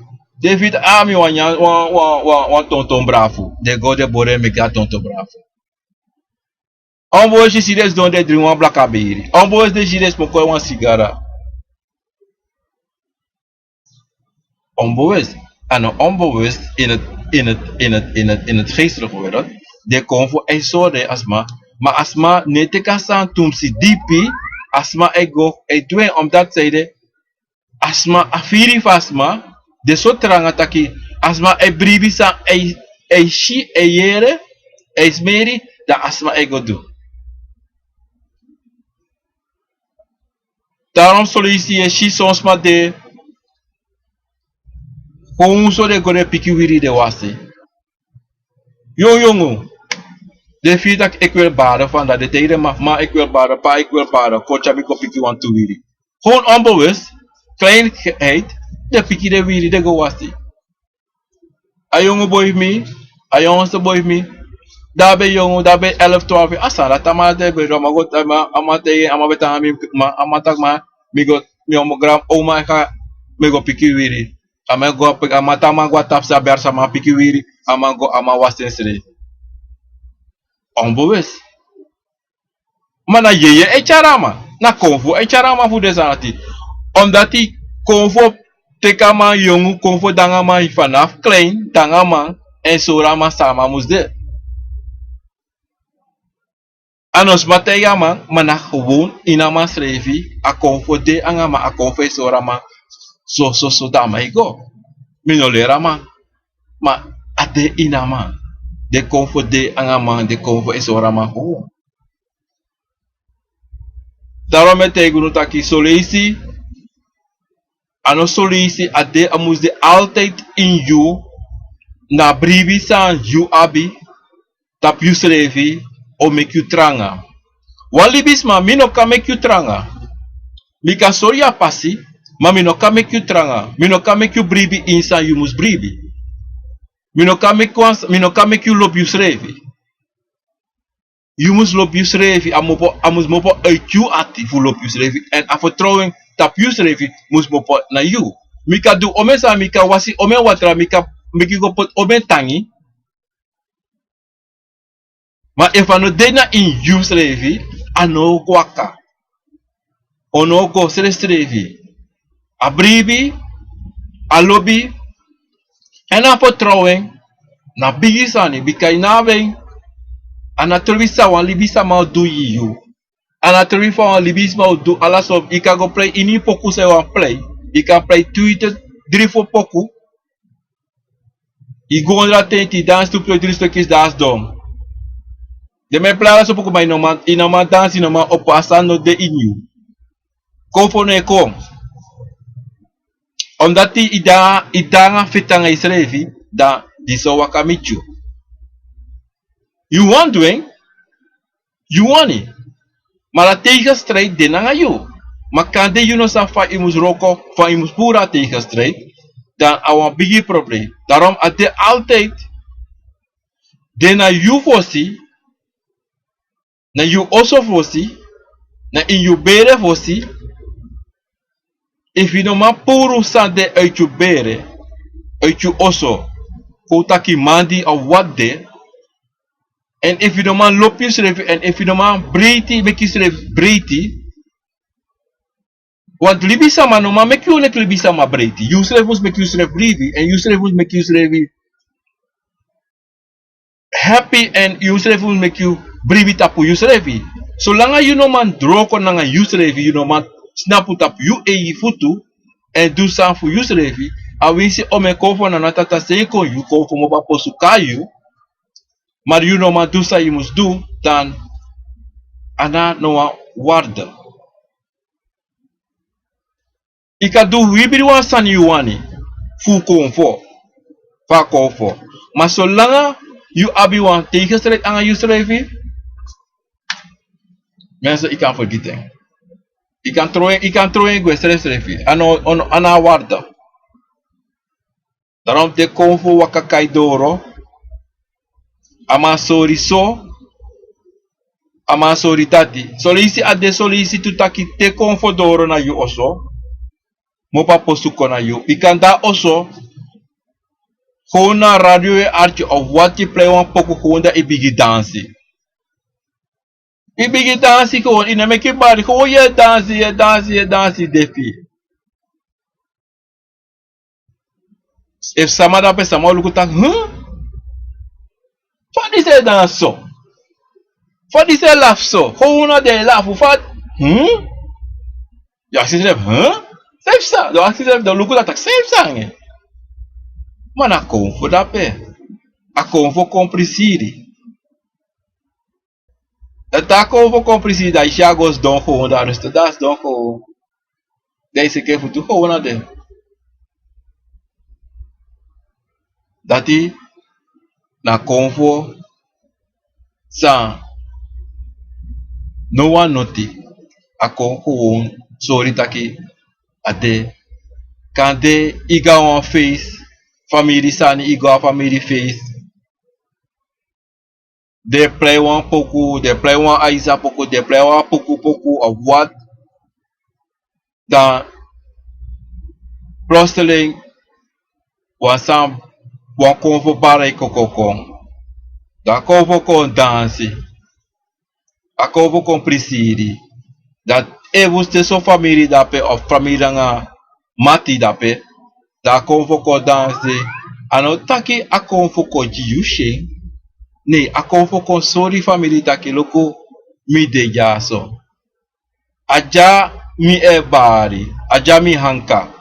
den fiti, a, mi wani nyan wan, wan, wan, wan tonton brafu. Den go, den bori en, meki a tonton brafu. Onbewust, yu si den sidon, den dringi wan blaka biri. Onbewust, den si den smoko wan sigara. Onbewust. A no onbewust in het, in het, in het, in het, in het geestelijke wereld. Den konfo e sori den a sma. Ma a sma no e teki a sani tumsi dipi. A sma e go, e du en omdati san ede, a sma, a firi fu a sma de so tranga taki a sma e bribi san e, e si, e yere, e smeri, dan a sma e go du. Daarom son leisi yu e si son sma de, gewoon so den go, den piki wiri, den wasi. Yongu yongu. Den firi taki, ik wil baden vandaag. Den taigi den man, man, ik wil baden, pa, ik wil baden. Kon tyari mi go piki wantu wiri. Gewoon onbewust, kleinigheid, den piki den wiri, den go wasi. A yongu boi fu mi, a yonguste boi fu mi, di a ben yongu, di a ben elf, twaalf yari, a sani dati a man dati ben du, a man go, a man, a man taigi, a man ben tan nanga mi, ma, a man taki, ma, mi go, mi o, mi granoma e kon, mi go piki wiri. A man go, a man tan, a man go a tapu se a ben arsa, a man piki wiri, a man go, a man wasi ensrefi. Onbewust. Ma na yeye e tyari a man, na konfo e tyari a man fu den sani dati. Omdati konfo teki a man yongu, konfo de nanga a man vanaf klein, de nanga a man, èn sori a man san a man mus de. A no sma taigi a man, ma na gewoon ini a man srefi, a konfo de nanga a man, a konfo e sori a man, so, so, so dan a man e go. Mi no leri a man, ma a de ini a man. Den konfo de nanga a man, den konfo e sori a man gewoon. Daarom mi e taigi unu taki son leisi, a no son leisi, a de, a mus de altijd ini yu, na bribi san yu abi, tapu yusrefi, o meki yu tranga. Wan libisma, mi no kan meki yu tranga. Mi kan sori yu a pasi, ma mi no kan meki yu tranga. Mi no kan meki yu bribi ini san yu mus bribi. Mi no kan meki wan, mi no kan meki yu lobi yusrefi. yu mus lobi yusrefi, a mopo, a mus mopo uit yu ati fu lobi yusrefi, èn a fertrowen tapu yusrefi mus mopo na yu. Mi kan du omeni sani, mi kan wasi omeni watra, mi kan meki go poti omeni tangi. Ma efu a no de na ini yusrefi, a no o go waka. A no o go srefsrefi. A bribi, a lobi, èn a fertrowen na bigi sani, bika ini a wen, a na trobi san wan libisma o du gi yu. A na trobi fa wan libisma o du. Ala so yu kan go prei ini poku san yu wani prei. Yu kan prei tu, te dri fo poku. Yu go ondro a tenti, dansi tu, prei dri stukis, dansi don. Den man e prei ala so poku, ma yu no man, yu no man dansi, yu no man opo, a sani no de ini yu. Kon fo no e kon. Omdati yu de, yu de nanga feti nanga yusrefi, dan disi o waka miti yu. Yu wani du en, yu wani. Ma a tegenstrijd de nanga yu. Ma kande yu no sabi fa yu mus wroko, fa yu mus puru a tegenstrijd, dan a wan bigi probleem. Daarom a de altijd de na yu fosi, na yu oso fosi, na ini yu bere fosi. Efu yu no man puru san de uit yu bere, uit yu oso, kon taki mandi of wat de, èn efu yu no man lobi yusrefi, èn efu yu no man breiti, meki yusrefi breiti. Want libisma no man meki yu leki libisma breiti. Yusrefi mus meki yusrefi breiti, èn yusrefi mus meki yusrefi happy, èn yusrefi mus meki yu bribi tapu yusrefi. Solanga yu no man wroko nanga yusrefi, yu no man snapu tapu yu eigi futu, èn du sani fu yusrefi, awinsi omeni konfo na a tata seni kon yu, konfo mopo a posu kon na yu, ma yu no man du san yu mus du, dan a no abi wan waarde. Yu kan du wibri wan sani yu wani fu konfo, fu a konfo. Ma solanga yu abi wan tegenstrijd nanga yusrefi, mensen, yu kan fergiti en. Yu kan tron en, yu kan tron en gwe srefsrefi. A no, a no, a no abi waarde. Daarom te konfo waka kai doro, a man sori so, a man sori dati. Son leisi a de, son leisi tu taki te konfo doro na yu oso, mopo a posu kon na yu. Yu kan de na oso, gewoon na radio e arki of wat, yu prei wan poku, gewoon dan yu bigin dansi. Yu bigin dansi gewoon, yu no meki bari, gewoon yu e dansi, yu e dansi, yu e dansi, yu de fi. Efu sama de ape, sama o luku taki, huh? Fa disi e dansi so? Fa disi e lafu so? Gewoon na den e lafu, fa, hmm? Yu aksi yusrefi, huh? San e psa? Yu aksi yusrefi, yu luku dan taki san e psa nanga en. Ma na konfo de ape. A konfo kon prisiri. Dan te a konfo kon prisiri, dan yu si a go sidon gewoon, dan a no sidon, dan a sidon gewoon. Dan yu seki en futu gewoon na de. Dati na konfo san no wani noti. A kon gewoon sori taki a de. Kande yu go na wan feest, famiri sani, yu go na famiri feest. Den e prei wan poku, den e prei wan aisa poku, den e prei wan poku poku of wat. Dan plotseling wan sani, wan konfo bari e koko kon. Dan a konfo kon dansi. A konfo kon prisiri. Dan efu te son famiri de ape of famiri nanga mati de ape, dan a konfo kon dansi. A no taki a konfo kon gi yu syen. Nee, a konfo kon sori famiri taki luku, mi de dyaso. A dya mi e bari, a dya mi hanka.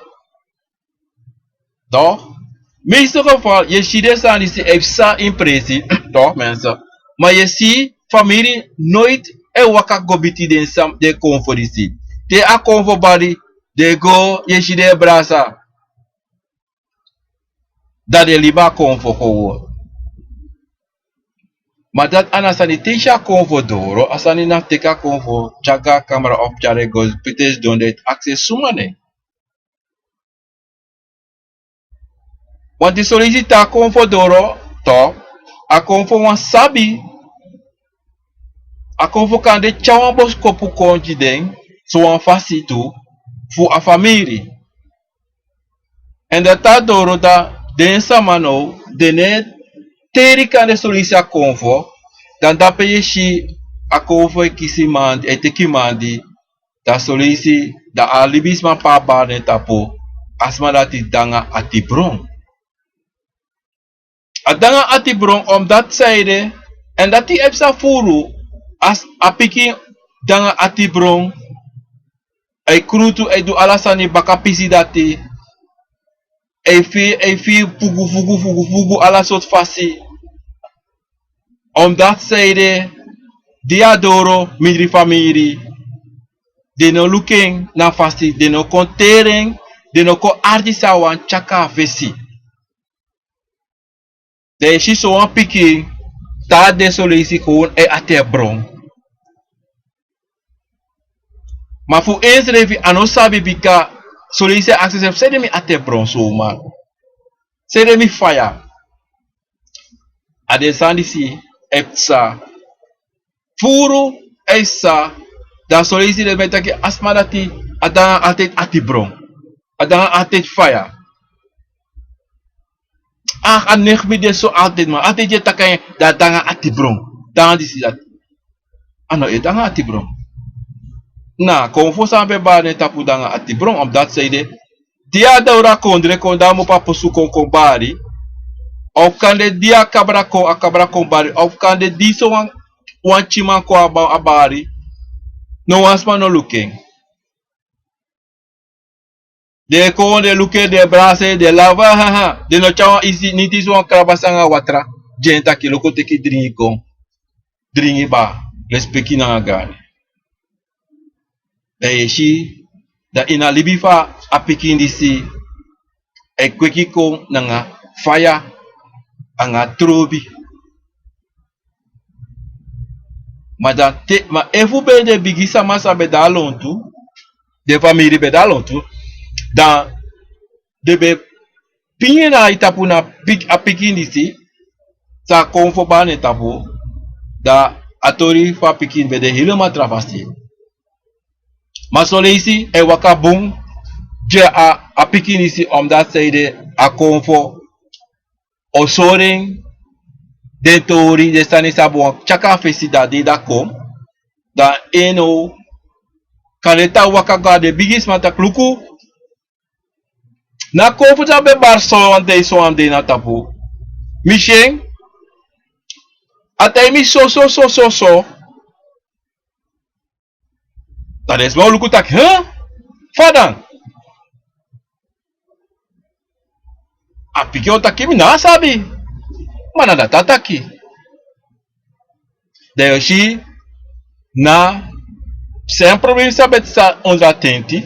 Toch? Meeste geval, yu e si den sani disi e psa ini presi, toch, mensen? Ma yu e si famiri noiti e waka go miti den sam-, den konfo disi. Te a konfo bari, den e go, yu e si den e brasa. Dan den e libi a konfo gewoon. Ma dati a no sani, te yu si a konfo doro, a sani na teki a konfo, tyari go na kamra of tyari en go poti en sidon, dan yu aksi en suma nen. Want son leisi te a konfo doro, toch, a konfo wan sabi. A konfo kande tyari wan boskopu kon gi den, sowan fasi tu, fu a famiri. Èn dati a doro dan den sama now, den no e teri kande son leisi a konfo, dan dape yu e si a konfo e kisi mandi, e teki mandi, dan son leisi, dan a libisma pe a bari na en tapu, a sma dati de nanga ati bron. A de nanga ati bron, omdat saide, èn dati e psa furu, a s-, a pikin de nanga ati bron, a e krutu, a e du ala sani baka pisi dati, a e firi, a e firi fugu, fugu, fugu, fugu, ala sortu fasi. Omdat saide, di a doro mindri famiri, den no luku en na fasi, den no kon teri en, den no kon arki san a wani tyari kon na fesi. Dan yu e si sowan pikin, te a de son leisi kon e ati e bron. Ma fu ensrefi a no sabi, bika son leisi a e aksi ensrefi: sede mi ati e bron so, man? Sede mi faya? A den sani disi e psa. Furu e psa, dan son leisi den ben taki a sma dati a de nanga altijd ati bron. A de nanga altijd faya. A, a negi mi de so altijd, man. Altijd yu e taki en, dan a de nanga ati bron. Dan disi dati. A no e de nanga ati bron. Na a konfo san a ben bari na en tapu de nanga ati bron, omdat saide, di a doro a kondre kon, dan a mu opo a posu kon kon bari. Of kande di a kabra kon, a kabra kon bari. Of kande di sowan, wan tyiman kon a ba-, a bari. No wan sma no luku en. Den e kon, den luku en, den e brasa en, den e lafu, ha, ha, ha. Den no tyari wan isi, niti isi wan krabasi nanga watra gi en taki: luku, teki dringi kon. Dringi baka, lespeki nanga Gadu. Dan yu e si, dan ini a libi fu a pikin disi, a e kweki kon nanga faya, anga trobi. Ma dan te, ma efu ben de bigi sama san ben de na lontu, den famiri ben de na lontu, dan den ben pini en na a tapu na pik-, a pikin disi, san a konfo bari na en tapu, dan a tori fu a pikin ben de helemaal tra fasi. Ma son leisi a e waka bun gi a, a pikin disi, omdat saide, a konfo o sori en den tori, den sani san a bo wani tyari kon na fesi, dan a dei dati kon, dan en now, kande te a waka go na den bigisma taki: luku, na a konfo san ben bari sowan dei, sowan dei na tapu, mi si en, a taigi mi so, so, so, so, so. Dan den sma o luku taki: he? Fa dan? A pikin o taki: mi no sabi. Ma na dati a taki. Dan yu o si, na a srefi problem san ben psa ondro a tenti,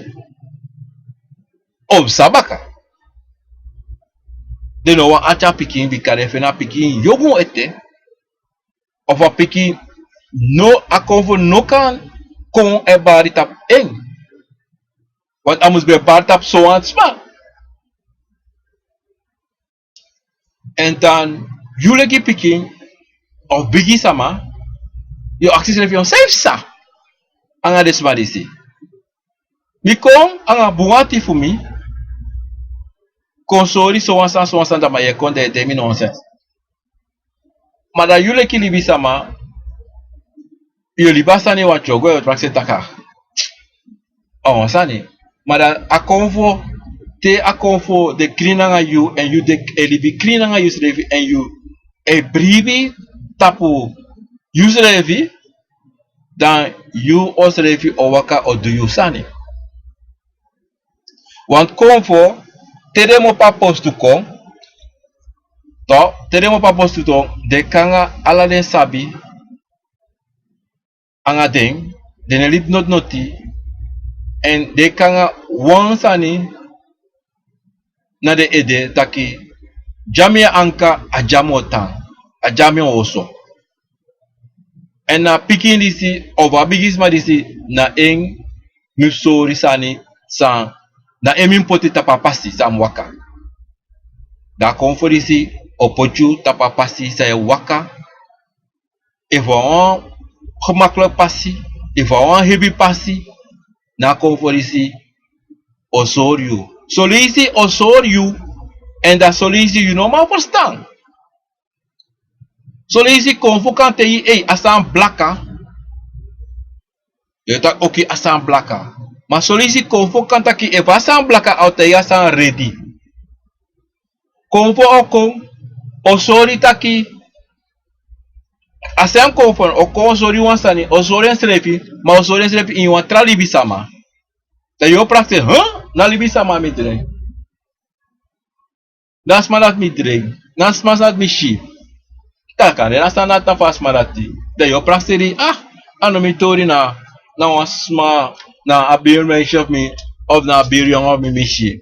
o psa baka. Den no wani ati a pikin, bika den feni a pikin yongu ete. Of a pikin no, a konfo no kan kon e bari tapu en. Want a mus ben bari tapu sowan sma. Èn dan yu leki pikin of bigisma, yu o aksi yusrefi: san mi psa nanga den sma disi? Mi kon nanga bun ati fu mi kon sori sowan sani, sowan sani, dan ma yu e kon dan e teki mi nonsens. Ma dan yu leki libisma, yu o libi a sani wan tyogo, yu o prakseri taki a wan sani. Ma dan a konfo, te a konfo de krin nanga yu, èn yu de e libi krin nanga yusrefi, èn yu e bribi tapu yusrefi, dan yu srefi o waka o du yu sani. Want konfo, te den mu opo a postu kon, to, te den mu opo a postu kon, den kon nanga ala den sabi nanga den, den no e libi noti noti, èn den kon nanga wan sani na den ede taki: dya mi e anka, a dya mi o tan, a dya mi o oso. Èn na a pikin disi, of a bigisma disi, na en mi mus sori sani san, na en mi mus poti tapu a pasi san a mus waka. Dan a konfo disi o poti yu tapu a pasi san yu e waka. Efu a wan gemaklik pasi, efu a wan hebi pasi, na a konfo disi o sori yu. Soleisi o sori yu, èn dan soleisi yu no man ferstan. Soleisi konfo kan taigi yu, ei, a sani blaka. Yu e taki, oké, a sani blaka. Ma soleisi konfo kan taki, efu a sani blaka, a o taigi a sani redi. Konfo o kon, o sori taki, a sani konfo o kon, o sori wan sani, o sori ensrefi, ma o sori ensrefi ini wan tra libisama. Dan yu o prakseri, huh? Na libisama mi drai. Na sma dati mi drai. Na sma dati mi si. Kande na sani dati na fu a sma dati. Dan yu o prakseri, ah, a no mi tori, na, na wan sma, na a biri mensi fu mi, of na a biri yongu fu mi mi si.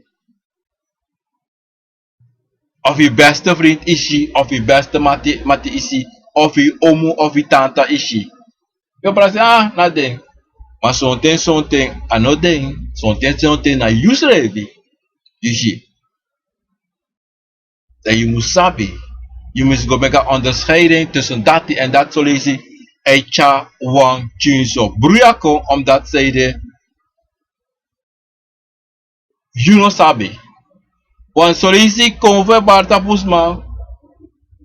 Of yu beste vriend isi, of yu beste mati, mati isi, of yu omu, of yu tanta isi. Yu o prakseri, ah, na den. Ma sonten, sonten, a no den. Sonten, sonten, na yusrefi. Yu si. Dan yu mus sabi. Yu mus go meki a onderscheiding tussen dati èn dati. Soleisi a e tyari wan tyinso bruya kon, omdat zij de yu no sabi. Wan soleisi konfo e bari tapu sma.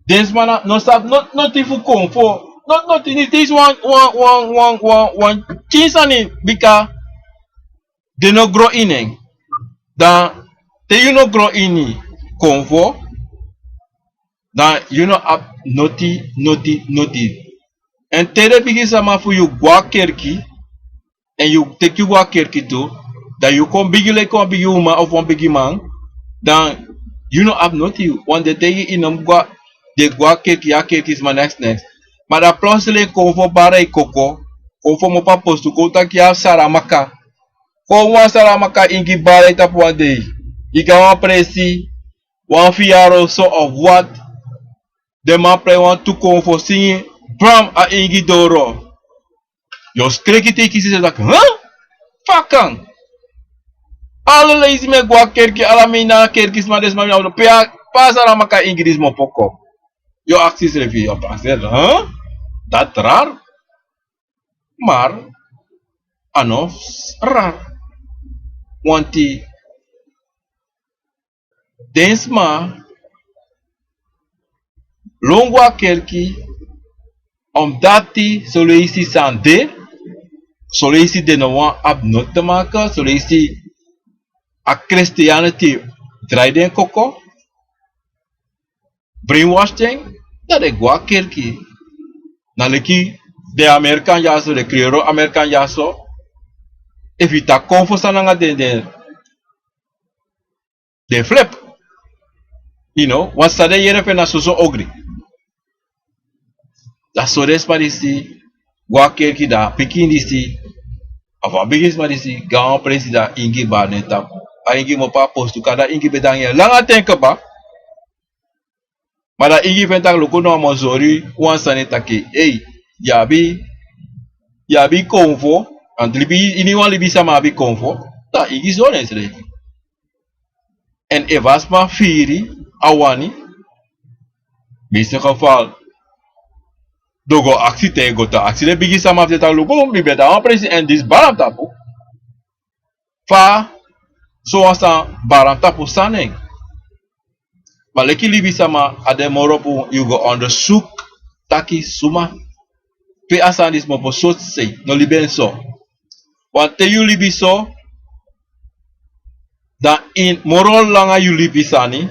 Den sma na no sabi no, noti fu konfo. No, noti, niti disi wan, wan, wan, wan, wan, wan tyinso sani bika den no gro ini en. Dan te yu no gro ini konfo, dan yu no abi noti, noti, noti. Èn te den bigi sama fu yu go na kerki, èn yu teki yu go na kerki tu, dan yu kon bigi leki wan bigi uma of wan bigi man, dan yu no abi noti. Wan den taigi yu no mus go na, den go na kerki, yu a kerki sma neks neks. Ma dan plotseling konfo bari yu koko, konfo mopo a postu kon taki yu abi saramaka. Kon wan saramaka ingi bari yu tapu wan dei. Yu go na wan presi, wan fiyaro so of wat. Den man prei wantu konfo singi, bram, a ingi doro. Yu o skreki te yu kisi yu taki, huh? Fa a kan? Ala leisi mi e go na kerki, ala mi na kerki sma, den sma mi abi pe a, pe a saramaka ingi disi mopo kon. Yu o aksi yusrefi, yu o aksi, huh? Dati rari. Mar a no rari. Wanti den sma lon go na kerki, omdati soleisi san de, soleisi den no wani abi noti te maken, soleisi a Christianity drai den koko, brainwash den, dan den go na kerki. Na leki den Amerikan dyaso, den kriyoro Amerikan dyaso, efu yu taki konfo sani nanga den, den, den flip. Yu no, want san den yere fu en na soso ogri. Dan so den sma disi go na kerki, dan a pikin disi, of a bigi sma disi, go na wan presi, dan ingi bari na en tapu. A ingi mopo a postu, kande a ingi ben de nanga en langa ten kaba. Ma dan ingi fu en taki luku no, a mus sori wan sani taki, ei, yu abi, yu abi konfo, want libi, iniwan libisama abi konfo, dan ingi sori ensrefi. Èn efu a sma firi, a wani, meeste geval, den o go aksi, te go tan aksi den bigi sama fu den taki luku, mi ben de na wan presi èn disi bari na mi tapu. Fa sowan sani bari na mi tapu, san na en? Ma leki libisama, a de moro bun yu go onderzoek taki suma, pe a sani disi mopo, sortu sei, no libi en so. Want te yu libi so, dan ini moro langa yu libi sani,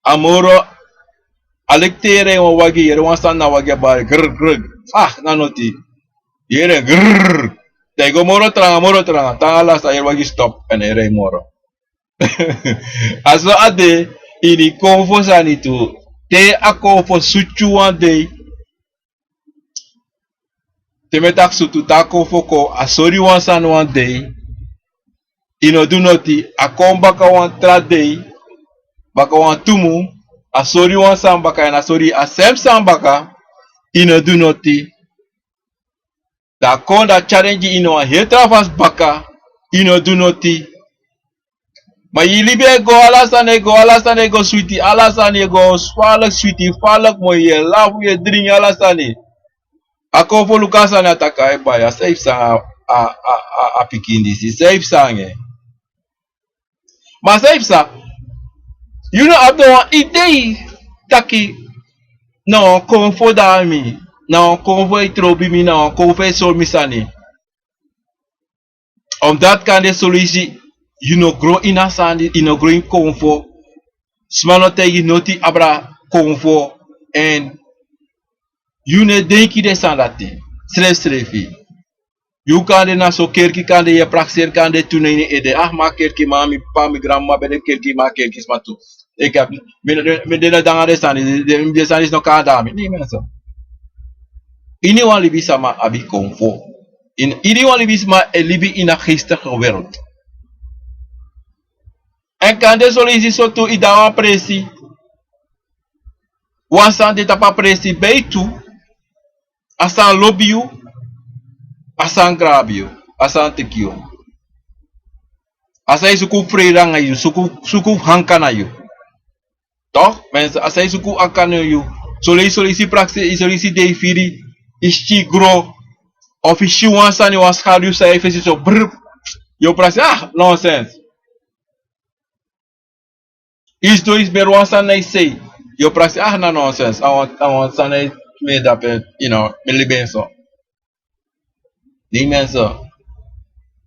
a moro, a leki te yu e rei wan wagi, yu e yere wan sani na wagi e bari, grr, grr. Ah, na noti. Yu e yere grr. Dan yu go moro tranga, moro tranga, te nanga lasi a yu e yere wagi stop èn a e rei moro. A so a de ini konfo sani tu. Te a konfo sutu yu wan dei, te mi e taki sutu, te a konfo kon, a sori yu wan sani wan dei, yu no du noti, a kon baka wan tra dei, baka wantu mun, a sori yu wan sani baka, èn a sori yu a sem sani baka, yu no du noti. Dan a kon, dan a tyari en gi yu ini wan heri tra fasi baka, yu no du noti. Ma yu libi e go, ala sani e go, ala sani e go switi, ala sani e go falek switi, falek moi, yu e lafu, yu e dringi, ala sani. A kon fu luku a sani a taki a e bai, a san e psa anga a, a, a, a pikin disi, san e psa anga en. Ma san e psa, yu no abi wan idei taki na wan kon fu e dai mi, na wan kon fu e trobi mi, na wan kon fu e sori mi sani. Omdat kande son leisi yu no gro ini a sani, yu no gro ini konfo. Sma no taigi yu noti abra konfo. Èn yu no e denki den sani dati srefsrefi. Yu kande na son kerki kande yu e prakseri kande tu na ini ede. Ah, mi a kerkiman, mi p'pa, mi granmama ben de kerkiman, a kerkisma tu. Enke mi, mi de na danga den sani, den sani disi no kan danga mi. Nei, mensen. Iniwan libisma abi konfo. Iniwan libisma e libi ini a geestige wereld. Èn kande son leisi so tu yu de na wan presi. Wan sani de tapu a presi, beitu. A sani lobi yu. A sani grabi yu. A sani teki yu. A sani e suku fu freide nanga yu, suku, suku fu hanka na yu. Toch? Mensen, a sani e suku fu hanka na yu. Son leisi, son leisi prakseri, son leisi de yu firi, yu sikin gro. Of yu si wan sani, wan skadu yu san yu fesi so brr. Yu o prakseri, ah, nonsens. Yu sidon yu si beri wan sani na yu sei. Yu o prakseri, ah, na nonsens. A wan, a wan sani na yu meki dape, yu no, mi libi en so. Nei, mensen.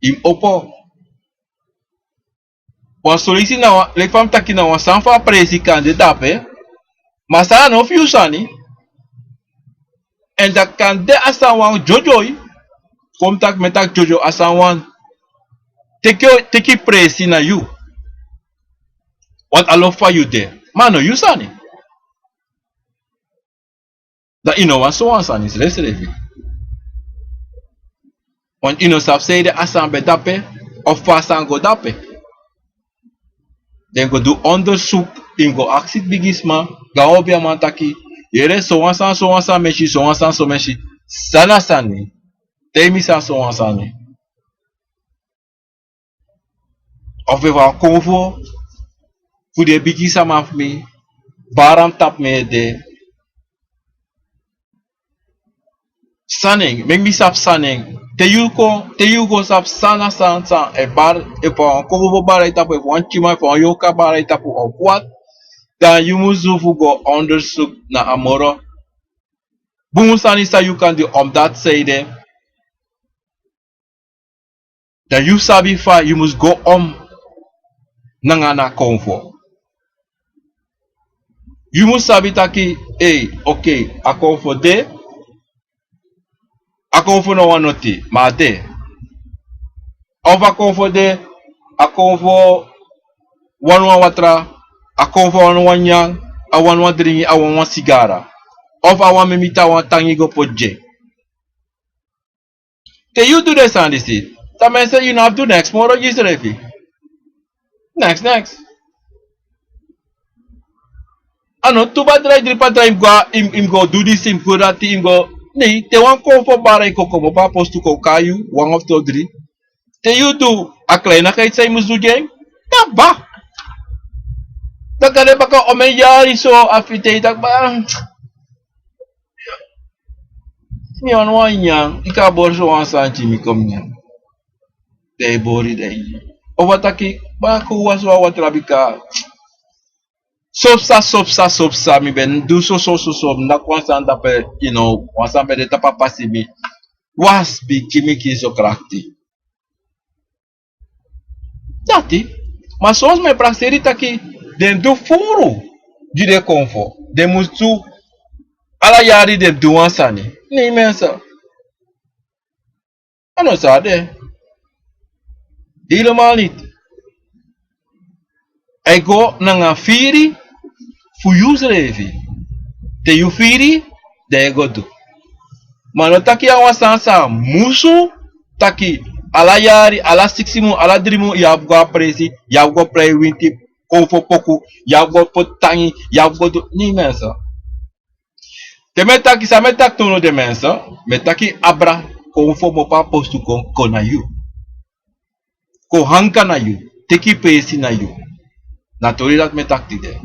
Yu mus opo. Wan son leisi na wan, leki fa mi taki, na wan sani fu a presi kan de dape. Ma a sani a no fu yu sani. Èn dati kan de a sani wan dyodyo. Kon mi taki, mi e taki dyodyo, a sani wan teki, teki presi na yu. Want a lobi fa yu de. Ma a no yu sani. Dan yu no wani sowan sani srefsrefi. Want yu no sabi sanede a sani ben dape, of fa a sani go dape. Den go du onderzoek, yu mus go aksi bigisma, go na obiaman taki, yere, sowan sani, sowan sani mi e si, sowan sani, so mi e si. San na a sani? Taigi mi san, sowan sani. Of efu a konfo fu den bigisma fu mi, bari na mi tapu mi ede. San na en, meki mi sabi san na en. Te yu kon, te yu go sabi san na san, san e bari, efu a wan konfo bari na yu tapu, efu wan tyiman, efu a wan yorka bari na yu tapu, of wat, dan yu mus du fu go onderzoek na a moro bun sani san yu kan du, omdat sanede dan yu sabi fa yu mus go om nanga na konfo. Yu mus sabi taki, ei, oké, a konfo de, a konfo no wani noti, ma a de. Of a konfo de, a konfo wani wan watra, a konfo wani wan nyan, a wani wan dringi, a wani wan sigara. Of a wani miti a wan tangi go poti gi en. Te yu du den sani disi, dan mensen, yu no abi du neks moro gi yusrefi. Neks, neks. A no tu patra, dri patra, yu mus go, yu mus, yu mus go du disi, yu mus go du dati, yu mus go. Nei, te wan konfo bari na yu, kon komopo a postu kon kai yu, wan of tu dri. Te yu du a kleinigheid san yu mus du gi en, dan ba. Dan kan de baka omeni yari so, a fitei taki ba. Mi wani wan nyan, yu kan bori sowan sani gi mi, kon mi nyan. Dan yu bori, dan yu. Of a taki, ba, kon wasi wan watra bika so psa, so psa, so psa, mi ben du so, so, so, so, mi naki wan sani dape, yu no, wan sani ben de tapu a pasi, mi wasi, bigi mi gi so krakti. Dati, ma son sma e prakseri taki den du furu gi den konfo. Den mus du ala yari, den du wan sani. Nei, mensen. A no sa de. Helemaal niet. A e go nanga firi fu yusrefi. Te yu firi, dan yu e go du. Ma no taki yu a wan sani san a musu, taki ala yari, ala siksi mun, ala dri mun, yu abi go a presi, yu abi go prei winti, konfo poku, yu abi go poti tangi, yu abi go du, nei, mensen. Te mi e taki, san mi e taki, tono den mensen, mi e taki abra konfo komopo a postu kon, kon na yu. Kon hanka na yu, teki presi na yu. Na tori dati mi e taki tide.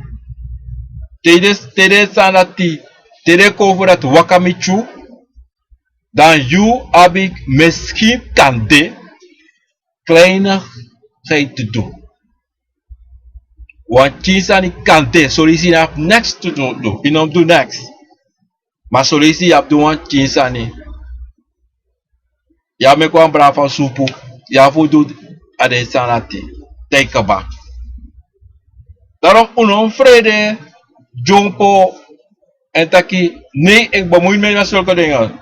Te den, te den sani dati, te den konfo dati waka miti yu, Dan yu abi misschien kan de kleinigheid te doen. Wan pikin sani kan de, solusi na niks te doen, doen. Yu no mus doen niks. Maar solusi, yu abi doen wan pikin sani. Yu abi meki wan brada fu supu. Yu abi fu du a den sani dati. Te yu kaba. Daarom un no mus frede dyompo èn taki: nee, ik bemoei mij na zulke dingen.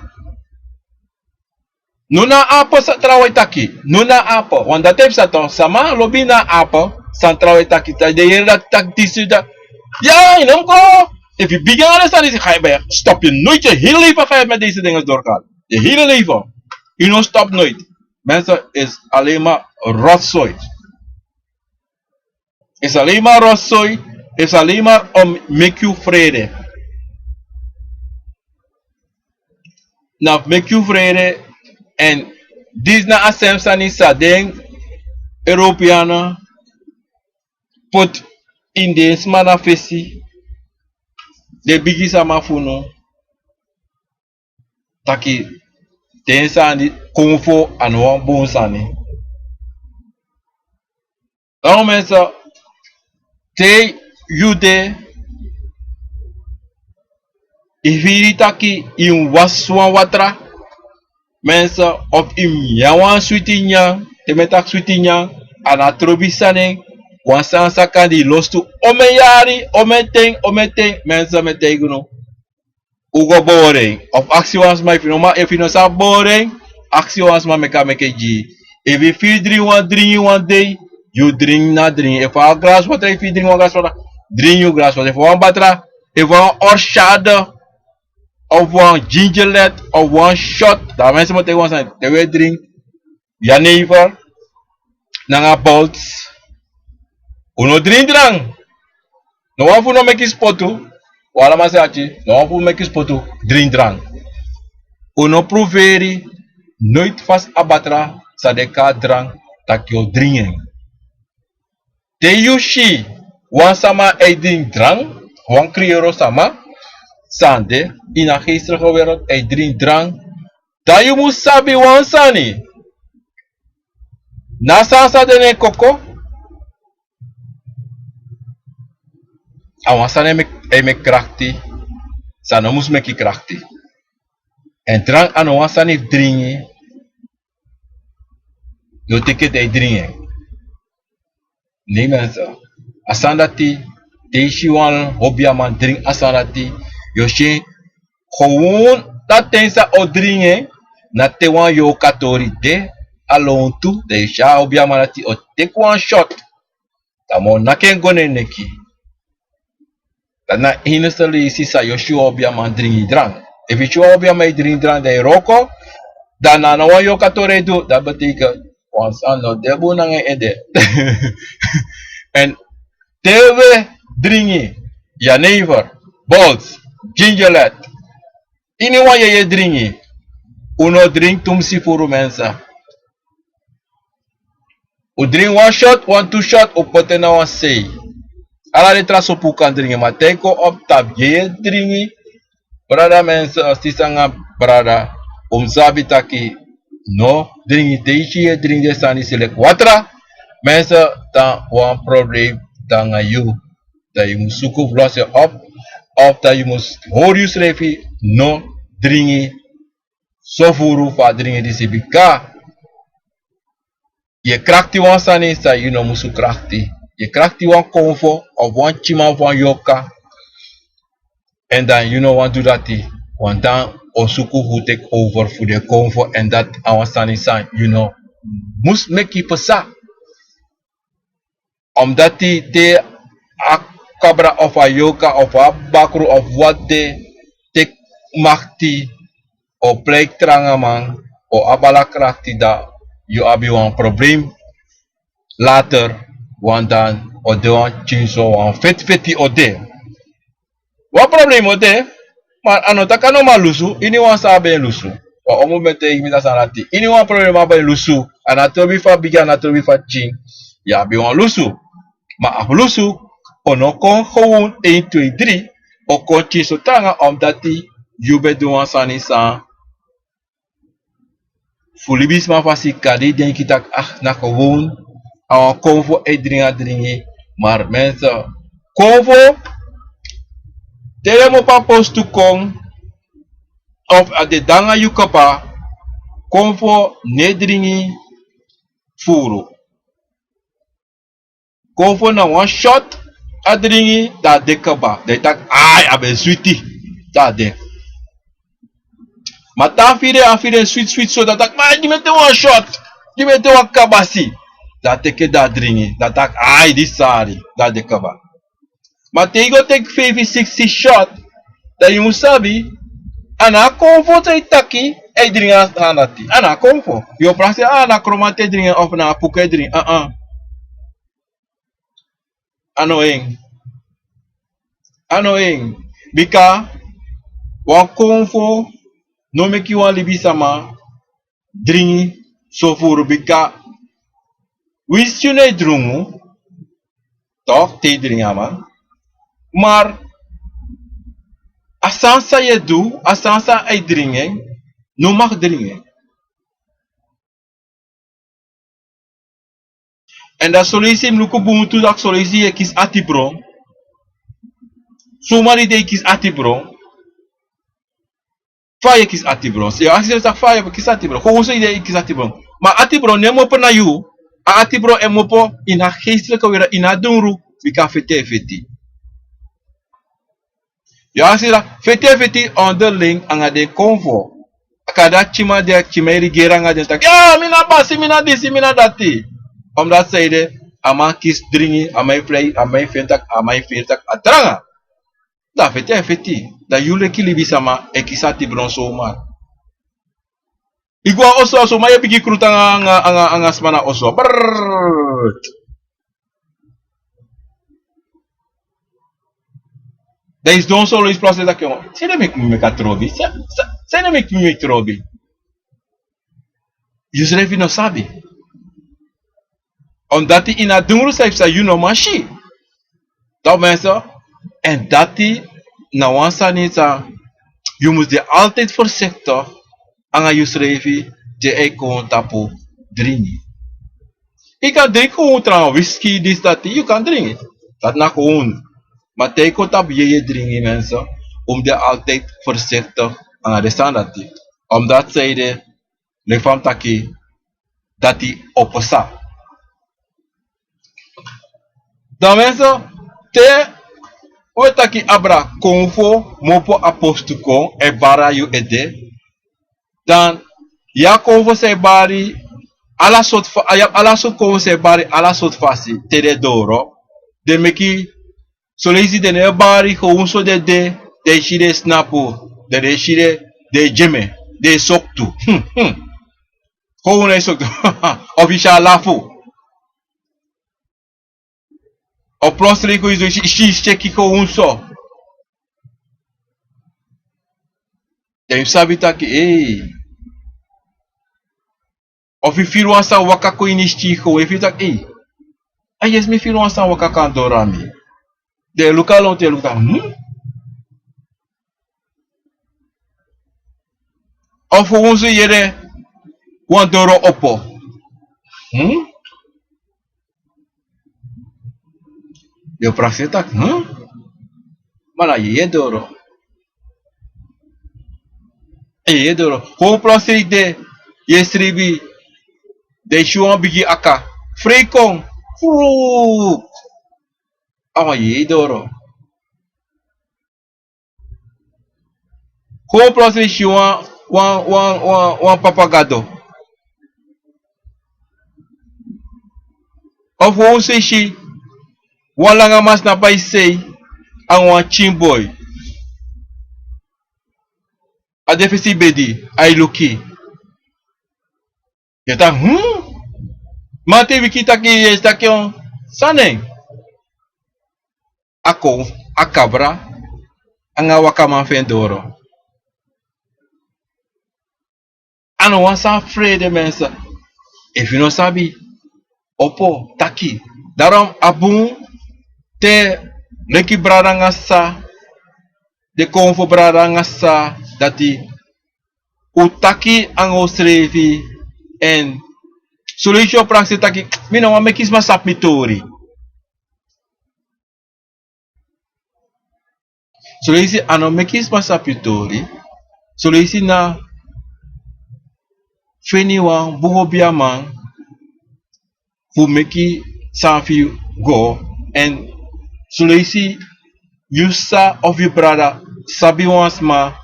No na ape san trawan e taki. No na ape. Want dati e psa toch. Sama lobi na ape san trawan e taki. Te den yere dati taki disi, dati. Ya, yu no mus go. Efu yu bigin a den sani disi, ga yu bij. Stop yu nooit. Yu hele leven ga yu met deze dingen doorgaan. Yu hele leven. Yu no stop nooit. Mensen, is alleen maar rotzooi. Is alleen maar rotzooi. Is alleen maar om meki yu frede. Na fu meki yu frede. Èn disi na a sem sani san den Europeanen poti ini den sma na fesi, den bigi sama fu unu, taki den sani konfo a no wan bun sani. Dan mensen, te yu de, yu firi taki yu mus wasi wan watra, mensen, of yu mus nyan wan switi nyan, te mi e taki switi nyan, a no trobi sani, wan sani san kande yu lostu omen yari, omen ten, omen ten, mensen, mi e taigi unu. Un go bori en. Of aksi wan sma, efu yu no man, efu yu no sabi bori en, aksi wan sma meki a meki gi yu. Efu yu firi dringi wan dringi wan dei, yu dringi na dringi. Efu a wan gras watra, yu firi dringi wan gras watra, dringi yu gras watra. Efu a wan batra, efu a wan orshade, of wan gingerlet, of wan shot, dan mensen, mi e taigi wan sani, te wi e dringi, jenever nanga Bols. Un no dringi drank. No wan fu un no meki spotu. Un alamala sabi, no wan fu un meki spotu dringi drank. Un no pruferi, noiti fasi a batra san den e kon drank, taki yu o dringi en. Te yu si wan sama e dringi drank, wan kriyoro sama san de ini a geestelijke wereld e dringi drank, dan yu mus sabi wan sani. Na sani san de na en koko, a wan sani e meki, e meki krakti san no mus meki krakti. Èn drank a no wan sani fu dringi. Yu o teki ete e dringi en. Nee mensen, a sani dati, te yu si wan obiaman dringi a sani dati, yu o si en gewoon, dati ten san a o dringi en, na te wan yorka tori de a lontu, dan yu si a obiaman dati o teki wan shot. Dan mi o naki en go na en neki. Dati na a enigste leisi san yu o si wan obiaman dringi drank. Efu yu si wan obiaman e dringi drank, dan yu wroko, dan na no wan yorka tori e du, dati betekent wan sani no de bun nanga en ede. Èn te wi e dringi jenever, Bols, gingerlet, iniwan yeye dringi, un no dringi tumsi furu, mensen. Un dringi wan shot, wan tu shot, un poti en na wan sei. Ala den tra sopu un kan dringi, ma te yu kon op tapu, yeye dringi, brada, mensen, sisa nanga brada, un mus sabi taki no dringi. Te yu si yu e dringi den sani disi leki watra, mensen, dan wan problem de nanga yu. Dan yu mus suku fu losi en op, of dan yu mus hori yusrefi no dringi so furu fu a dringi disi, bika yu e krakti wan sani san yu no musu krakti. Yu e krakti wan konfo of wan pikinman of wan yorka. Èn dan yu no wani du dati, want dan a o suku fu teki over fu den konfo, èn dati a wan sani san yu no mus meki pasa. Omdati te a kabra of a yorka of a bakru of wat de teki makti, o pleiki tranga man, o abi ala krakti, dan yu abi wan problem later, want dan o de wan pikinso, wan feti feti o de. Wan problem o de, ma a no taki a no man lusu, iniwan sa abi en lusu. Wan omu ben taigi mi taki san dati, iniwan problem abi en lusu, a no trobi fu a bigi, a no trobi fu a pikin, yu abi wan lusu. Ma a lusu o no kon gewoon één, twee, drie, o kon pikinso tranga, omdati yu ben du wan sani san Fu libisma fasi kadi denki taki, ah, na gewoon a wan konfo e dringi a dringi. Maar mensen, konfo, te den mopo a postu kon, of a de danga yu kaba, konfo no e dringi furu. Konfo na wan shot a dringi, dan a de kaba. Dan yu taki, ai, a ben switi. Dan a de. Ma te a firi, a firi en switi switi so, dan a taki, ma gi mi ete wan shot, gi mi ete wan kabasi. Dan a teki en, dan a dringi, dan a taki, ai, disi sari, dan a de kaba. Ma te yu go teki feifi, siksi shot, dan yu mus sabi, a na a konfo san yu taki, e dringi a sani dati. A na a konfo. Yu o prakseri, a na kromanti e dringi, of na a puku e dringi, a, a. A no en. A no en. Bika wan konfo no meki wan libisama dringi so furu, bika winsi yu no e drungu, toch, te yu dringi a man. Maar a sani san yu e du, a sani san a e dringi en, no mag dringi en. Èn dan son leisi yu mus luku bun tu taki son leisi yu e kisi atibron. Suma di de yu kisi atibron? Fa yu e kisi atibron? Yu e aksi yu taki fa yu e kisi atibron? Kon un so yu de yu kisi atibron. Ma atibron no e mopo na yu. A atibron e mopo ini a geestelijke wereld, ini a dungru, bika feti e feti. Yu aksi taki feti e feti onderling anga den konfo. Kande a kima de, a kima e rigeri anga den taki, ya, mi na basi, mi na disi, mi na dati. Omdat san ede, a man kisi dringi, a man e firi, a man e feni taki, a man e firi taki a tranga. Dan feti e feti. Dan yu leki libisama e kisi atibron so man. Yu go a oso, a so man e bigin krutu anga, anga, anga, anga sma na oso. Brrrr. Dan yu sidon so, yu prakseri taki, o, san ede meki mi meki a trobi? San, san, san ede meki mi meki trobi? Yusrefi no sabi. Omdat yu na dungru san yu psa yu no man si. Toch mensen, en dati na wan sani san yu mus de altijd voorzichtig anga yusrefi, di e kon tapu dringi. Yu kan dringi gewoon tranga whisky, disi, dati, yu kan dringi. Dati na gewoon. Ma te yu kon tapu yeye dringi, mensen, un mus de altijd voorzichtig anga den sani dati. Omdat san ede, leki fa mi taki, dati o psa. Dan mensen, te un e taki abra konfo, mopo a postu kon e bari na yu ede, dan yu a konfo san e bari ala sortu fa-, yu abi ala sortu konfo san e bari ala sortu fasi, te den e doro, den meki, son leisi den no e bari gewoon so, den de, den e si den e snapu, den, den e si den, den e dyeme, den e soktu. Hmm, hmm. Gewoon na e soktu. Of yu si a lafu. Of plotseling kon yu si, si, si, tyeki gewoon so. Dan yu sabi taki, ei. Of yu firi wan sani waka kon ini yu sikin, yu firi taki, ei. A yesi, mi firi wan sani waka kon doro na mi. Den e luku a lontu, e luku taki, hmm? Of fu un si yere wan doro opo. Hmm? Yu o prakseri taki, hmm? Ma na yeye doro. Yeye doro. Kon prakseri de, yu e sribi, dan yu si wan bigi aka. Frei kon. Fruk. A wan yeye doro. Kon prakseri si wan, wan, wan, wan, wan papa gado. Of wan sisi, wan langa masna bai sei, anga wan pikin boi. A de fesi bedi, a e luku yu. Yu e taki, hmm? Ma te yu wiki taki, yu e taki, o, san na en? A kon, a kabra, anga wakaman fu en doro. A no wan sani frede, mensen. Efu yu no sabi, opo, taki. Daarom a bun te leki brada anga sisa, den konfo brada anga sisa, dati un taki anga unsrefi, Èn soleisi yu o prakseri taki mi no wani meki sma sabi mi tori. Soleisi a no meki sma sabi yu tori. Soleisi na feni wan bun obiaman fu meki sani fu yu go. Èn soleisi yu sisa of yu brada sabi wan sma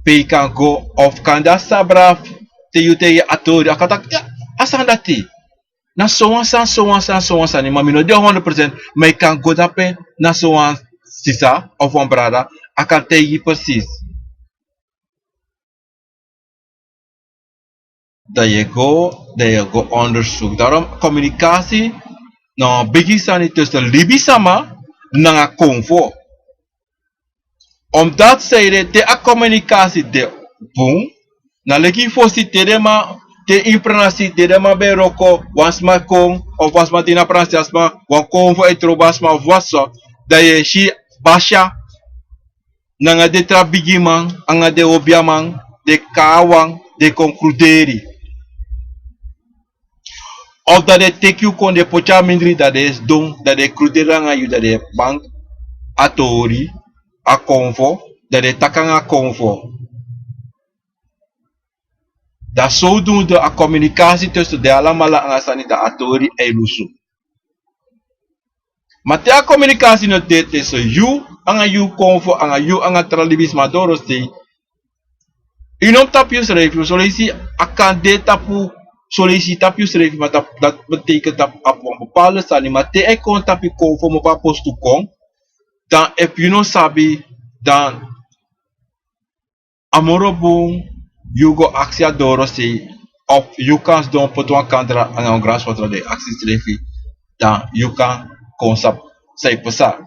pe yu kan go, of kande a sabra te yu taigi a tori a kan taki a sani dati na sowan sani sowan sani sowan sani ma mi no de hondro present. Ma yu kan go dape na sowan sisa of wan brada a kan taigi yu presis. Dan yu e go dan yu e go ondersuku darom komunikasi na wan bigi sani tusun libisama nanga konfo. Omdati seide te a komunikasi de bun na leki yu fosi te den man te yu pranasi te den man ben e wroko wan sma kon of wan sma te yu na pranasi a sma wan konfo e trobo a sma of wan so dan yu e si basya nanga den tra bigiman nanga den obiaman den kaawan den kon kruderi. Of dan den teki yu kon den poti a mindri dan den e sidon dan den e kruderi nanga yu dan den e bank a tori a konfo dan den e taki nanga konfo. Dan sowdunde a komunikasi tusun den alamala nanga sani dan a tori e lusu. Ma te a komunikasi no de tusun yu nanga yu konfo nanga yu nanga tra libisma dorosei. Yu no mus tapu yusrefi soleisi a kan de tapu soleisi tapu yusrefi ma dati beteiken tapu abi wan bepaalde sani ma te a e kon tapu yu konfo mopu a postu kon dan efu yu no sabi dan a moro bun yu go aksi a dorosei of yu kan sidon poti wan kandra nanga wan gransi watra den aksi srefi dan yu kan kon sabi san yu pasa.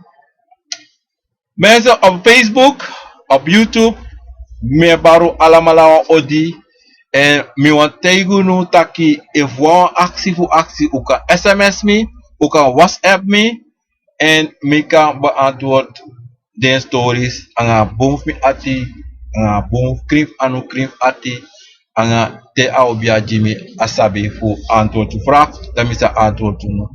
Mensen op Facebook, op YouTube, mi e bari un alamala wan odi. En mi wani taigi unu taki efu wan aksi fu aksi un kan sms mi, un kan whatsapp mi. En mi kan beantwoord den stories anga bun fu mi ati, anga bun fu krin fu anu krin fu ati, anga te a obi a gi mi a sabi fu antwoord un vraag, dan mi sa antwoord unu.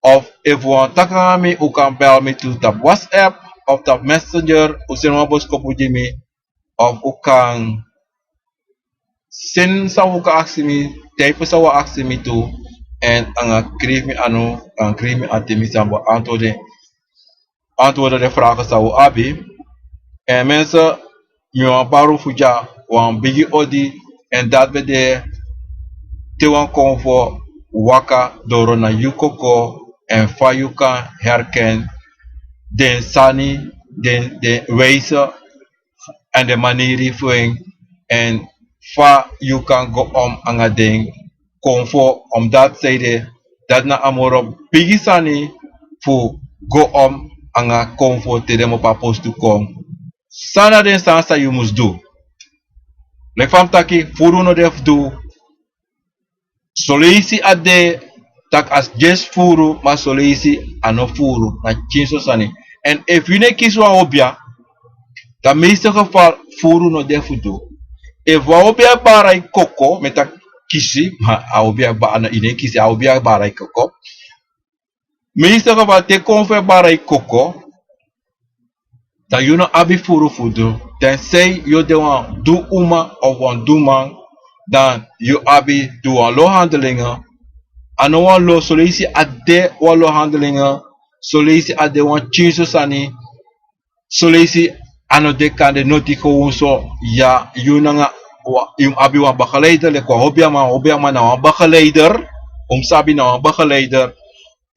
Of efu un wani taki nanga mi un kan bel mi tu tapu whatsapp of tapu messenger, un seni wan boskopu gi mi. Of un kan seni san un kan aksi mi, type san un wani aksi mi tu. En anga krin fu mi anu, anga krin fu mi ati mi sa beantwoord antwoorden den vragen san un abi. En mensen, mi wani bari un fu dya wan bigi odi. En dati ben de te wan konfo waka doro na yu koko, en fa yu kan herken den sani, den den wijze en den maniri fu en, en fa yu kan go om anga den konfo. Omdati seide dati na a moro bigi sani fu go om anga konfo te den mopu a postu kon. San na den sani san yu mus du? Leki fa mi taki, furu no de fu du. Soleisi a de tak' a dyesi furu, ma soleisi a no furu, na pikinso sani. Èn efu yu no e kisi wan obia, dan meeste geval furu no de fu du. Efu wan obia e bara yu koko, mi e taki kisi, ma a obia e bara yu no e kisi, a obia e bara yu koko. Meeste geval te konfo e bara yu koko, dan yu no abi furu fu du. Tensei yu o de wan du uma of wan du man, dan yu abi du wan lo handelingen. A no wan lo, soleisi a de wan lo handelingen, soleisi a de wan pikinso sani. Soleisi a no de kande noti gewon so. Ya, yu nanga yu mus abi wan begeleider leki wan obiaman, obiaman na wan begeleider. Un mus abi na wan begeleider.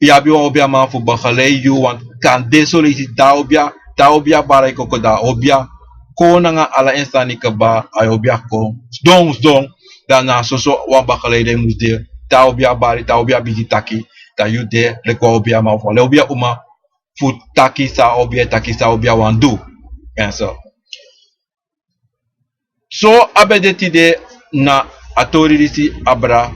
Yu abi wan obiaman fu begelei yu, want kande soleisi te a obia, te a obia bara yu koko, dan a obia kon nanga ala en sani kaba. A obia kon sidon sidon. Dan na soso wan begeleider yu mus de. Te a obia bari, te a obia bigin taki, dan yu de leki wan obiaman fu wan obia uma fu taki san a obia e taki, san a obia wani du. En so. So a ben de tide na a tori disi abra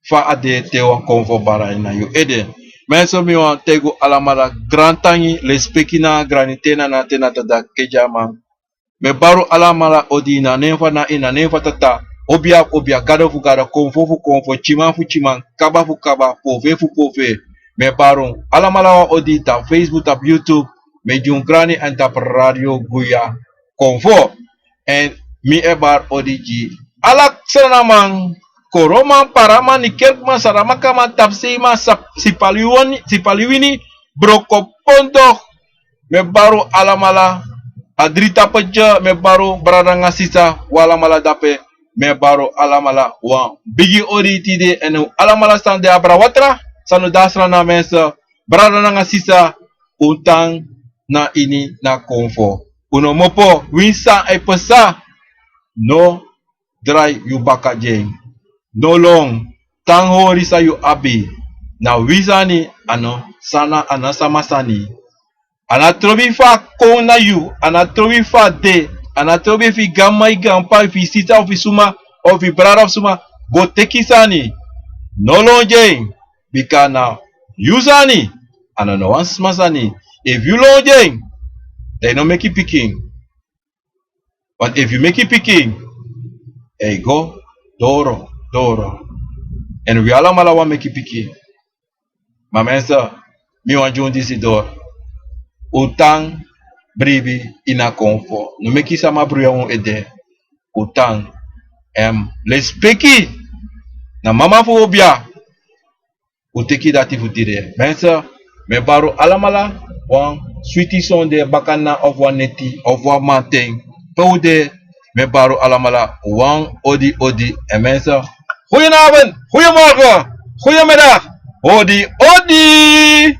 fa a de te wan konfo bara ini a yu ede. Mensen, mi wani taigi un alamala grantangi, lespeki nanga grani, te na na te na dada, kedi a man. Mi e bari un alamala odi ini a nen fu a Nna, ini a nen fu a Tata, Obia fu obia, gado fu gado, konfo fu konfo, tyiman fu tyiman, kaba fu kaba, pofee fu pofee. Mi e bari un alamala wan odi tapu Facebook, tapu YouTube. Mi e gi un grani èn tapu Radio Guya Konfo. Èn mi e bari odi gi ala Srananman, Koroman, Paraman, Nikerkman, Saramakaman, Tapseiman, Sipaliwini, Broko Pondo. Mi e bari un alamala, a dri tapu dya, mi e bari un brada nanga sisa, un alamala dape. Mi e bari un alamala wan bigi odi tide, èn un alamala san de abra watra, san no de a Sranan mense, brada nanga sisa, un tan na ini na konfo. Un no mopo, winsi san e pasa, no drai yu baka gi en. No lon, tan hori san yu abi. Na wi sani, a no, Sranan, a no a sama sani. A no trobi fu a kon na yu, a no trobi fu a de, a no trobi efu yu granmama, yu granpapa, efu yu sisa, efu yu suma, efu yu brada, efu suma, go teki sani. No lon gi en, bika na yu sani, a no na wan sma sani. Efu yu lon gi en, dan yu no meki pikin. Want efu yu meki pikin, e go doro, doro. Èn wi alamala wani meki pikin. Ma mense, mi wani gi un disi doro. Un tan bribi ini a konfo. No meki sama bruya un ede. Un tan. Èn lespeki na mama fu obia. Un teki dati fu tide. Mense, mi e bari un alamala wan switi sonde bakadina of wan neti of wan mamanten. Pe un de, mi e bari un alamala wan odi odi. Èn mense, goedenavond, goedemorgen, goedemiddag, odi odi.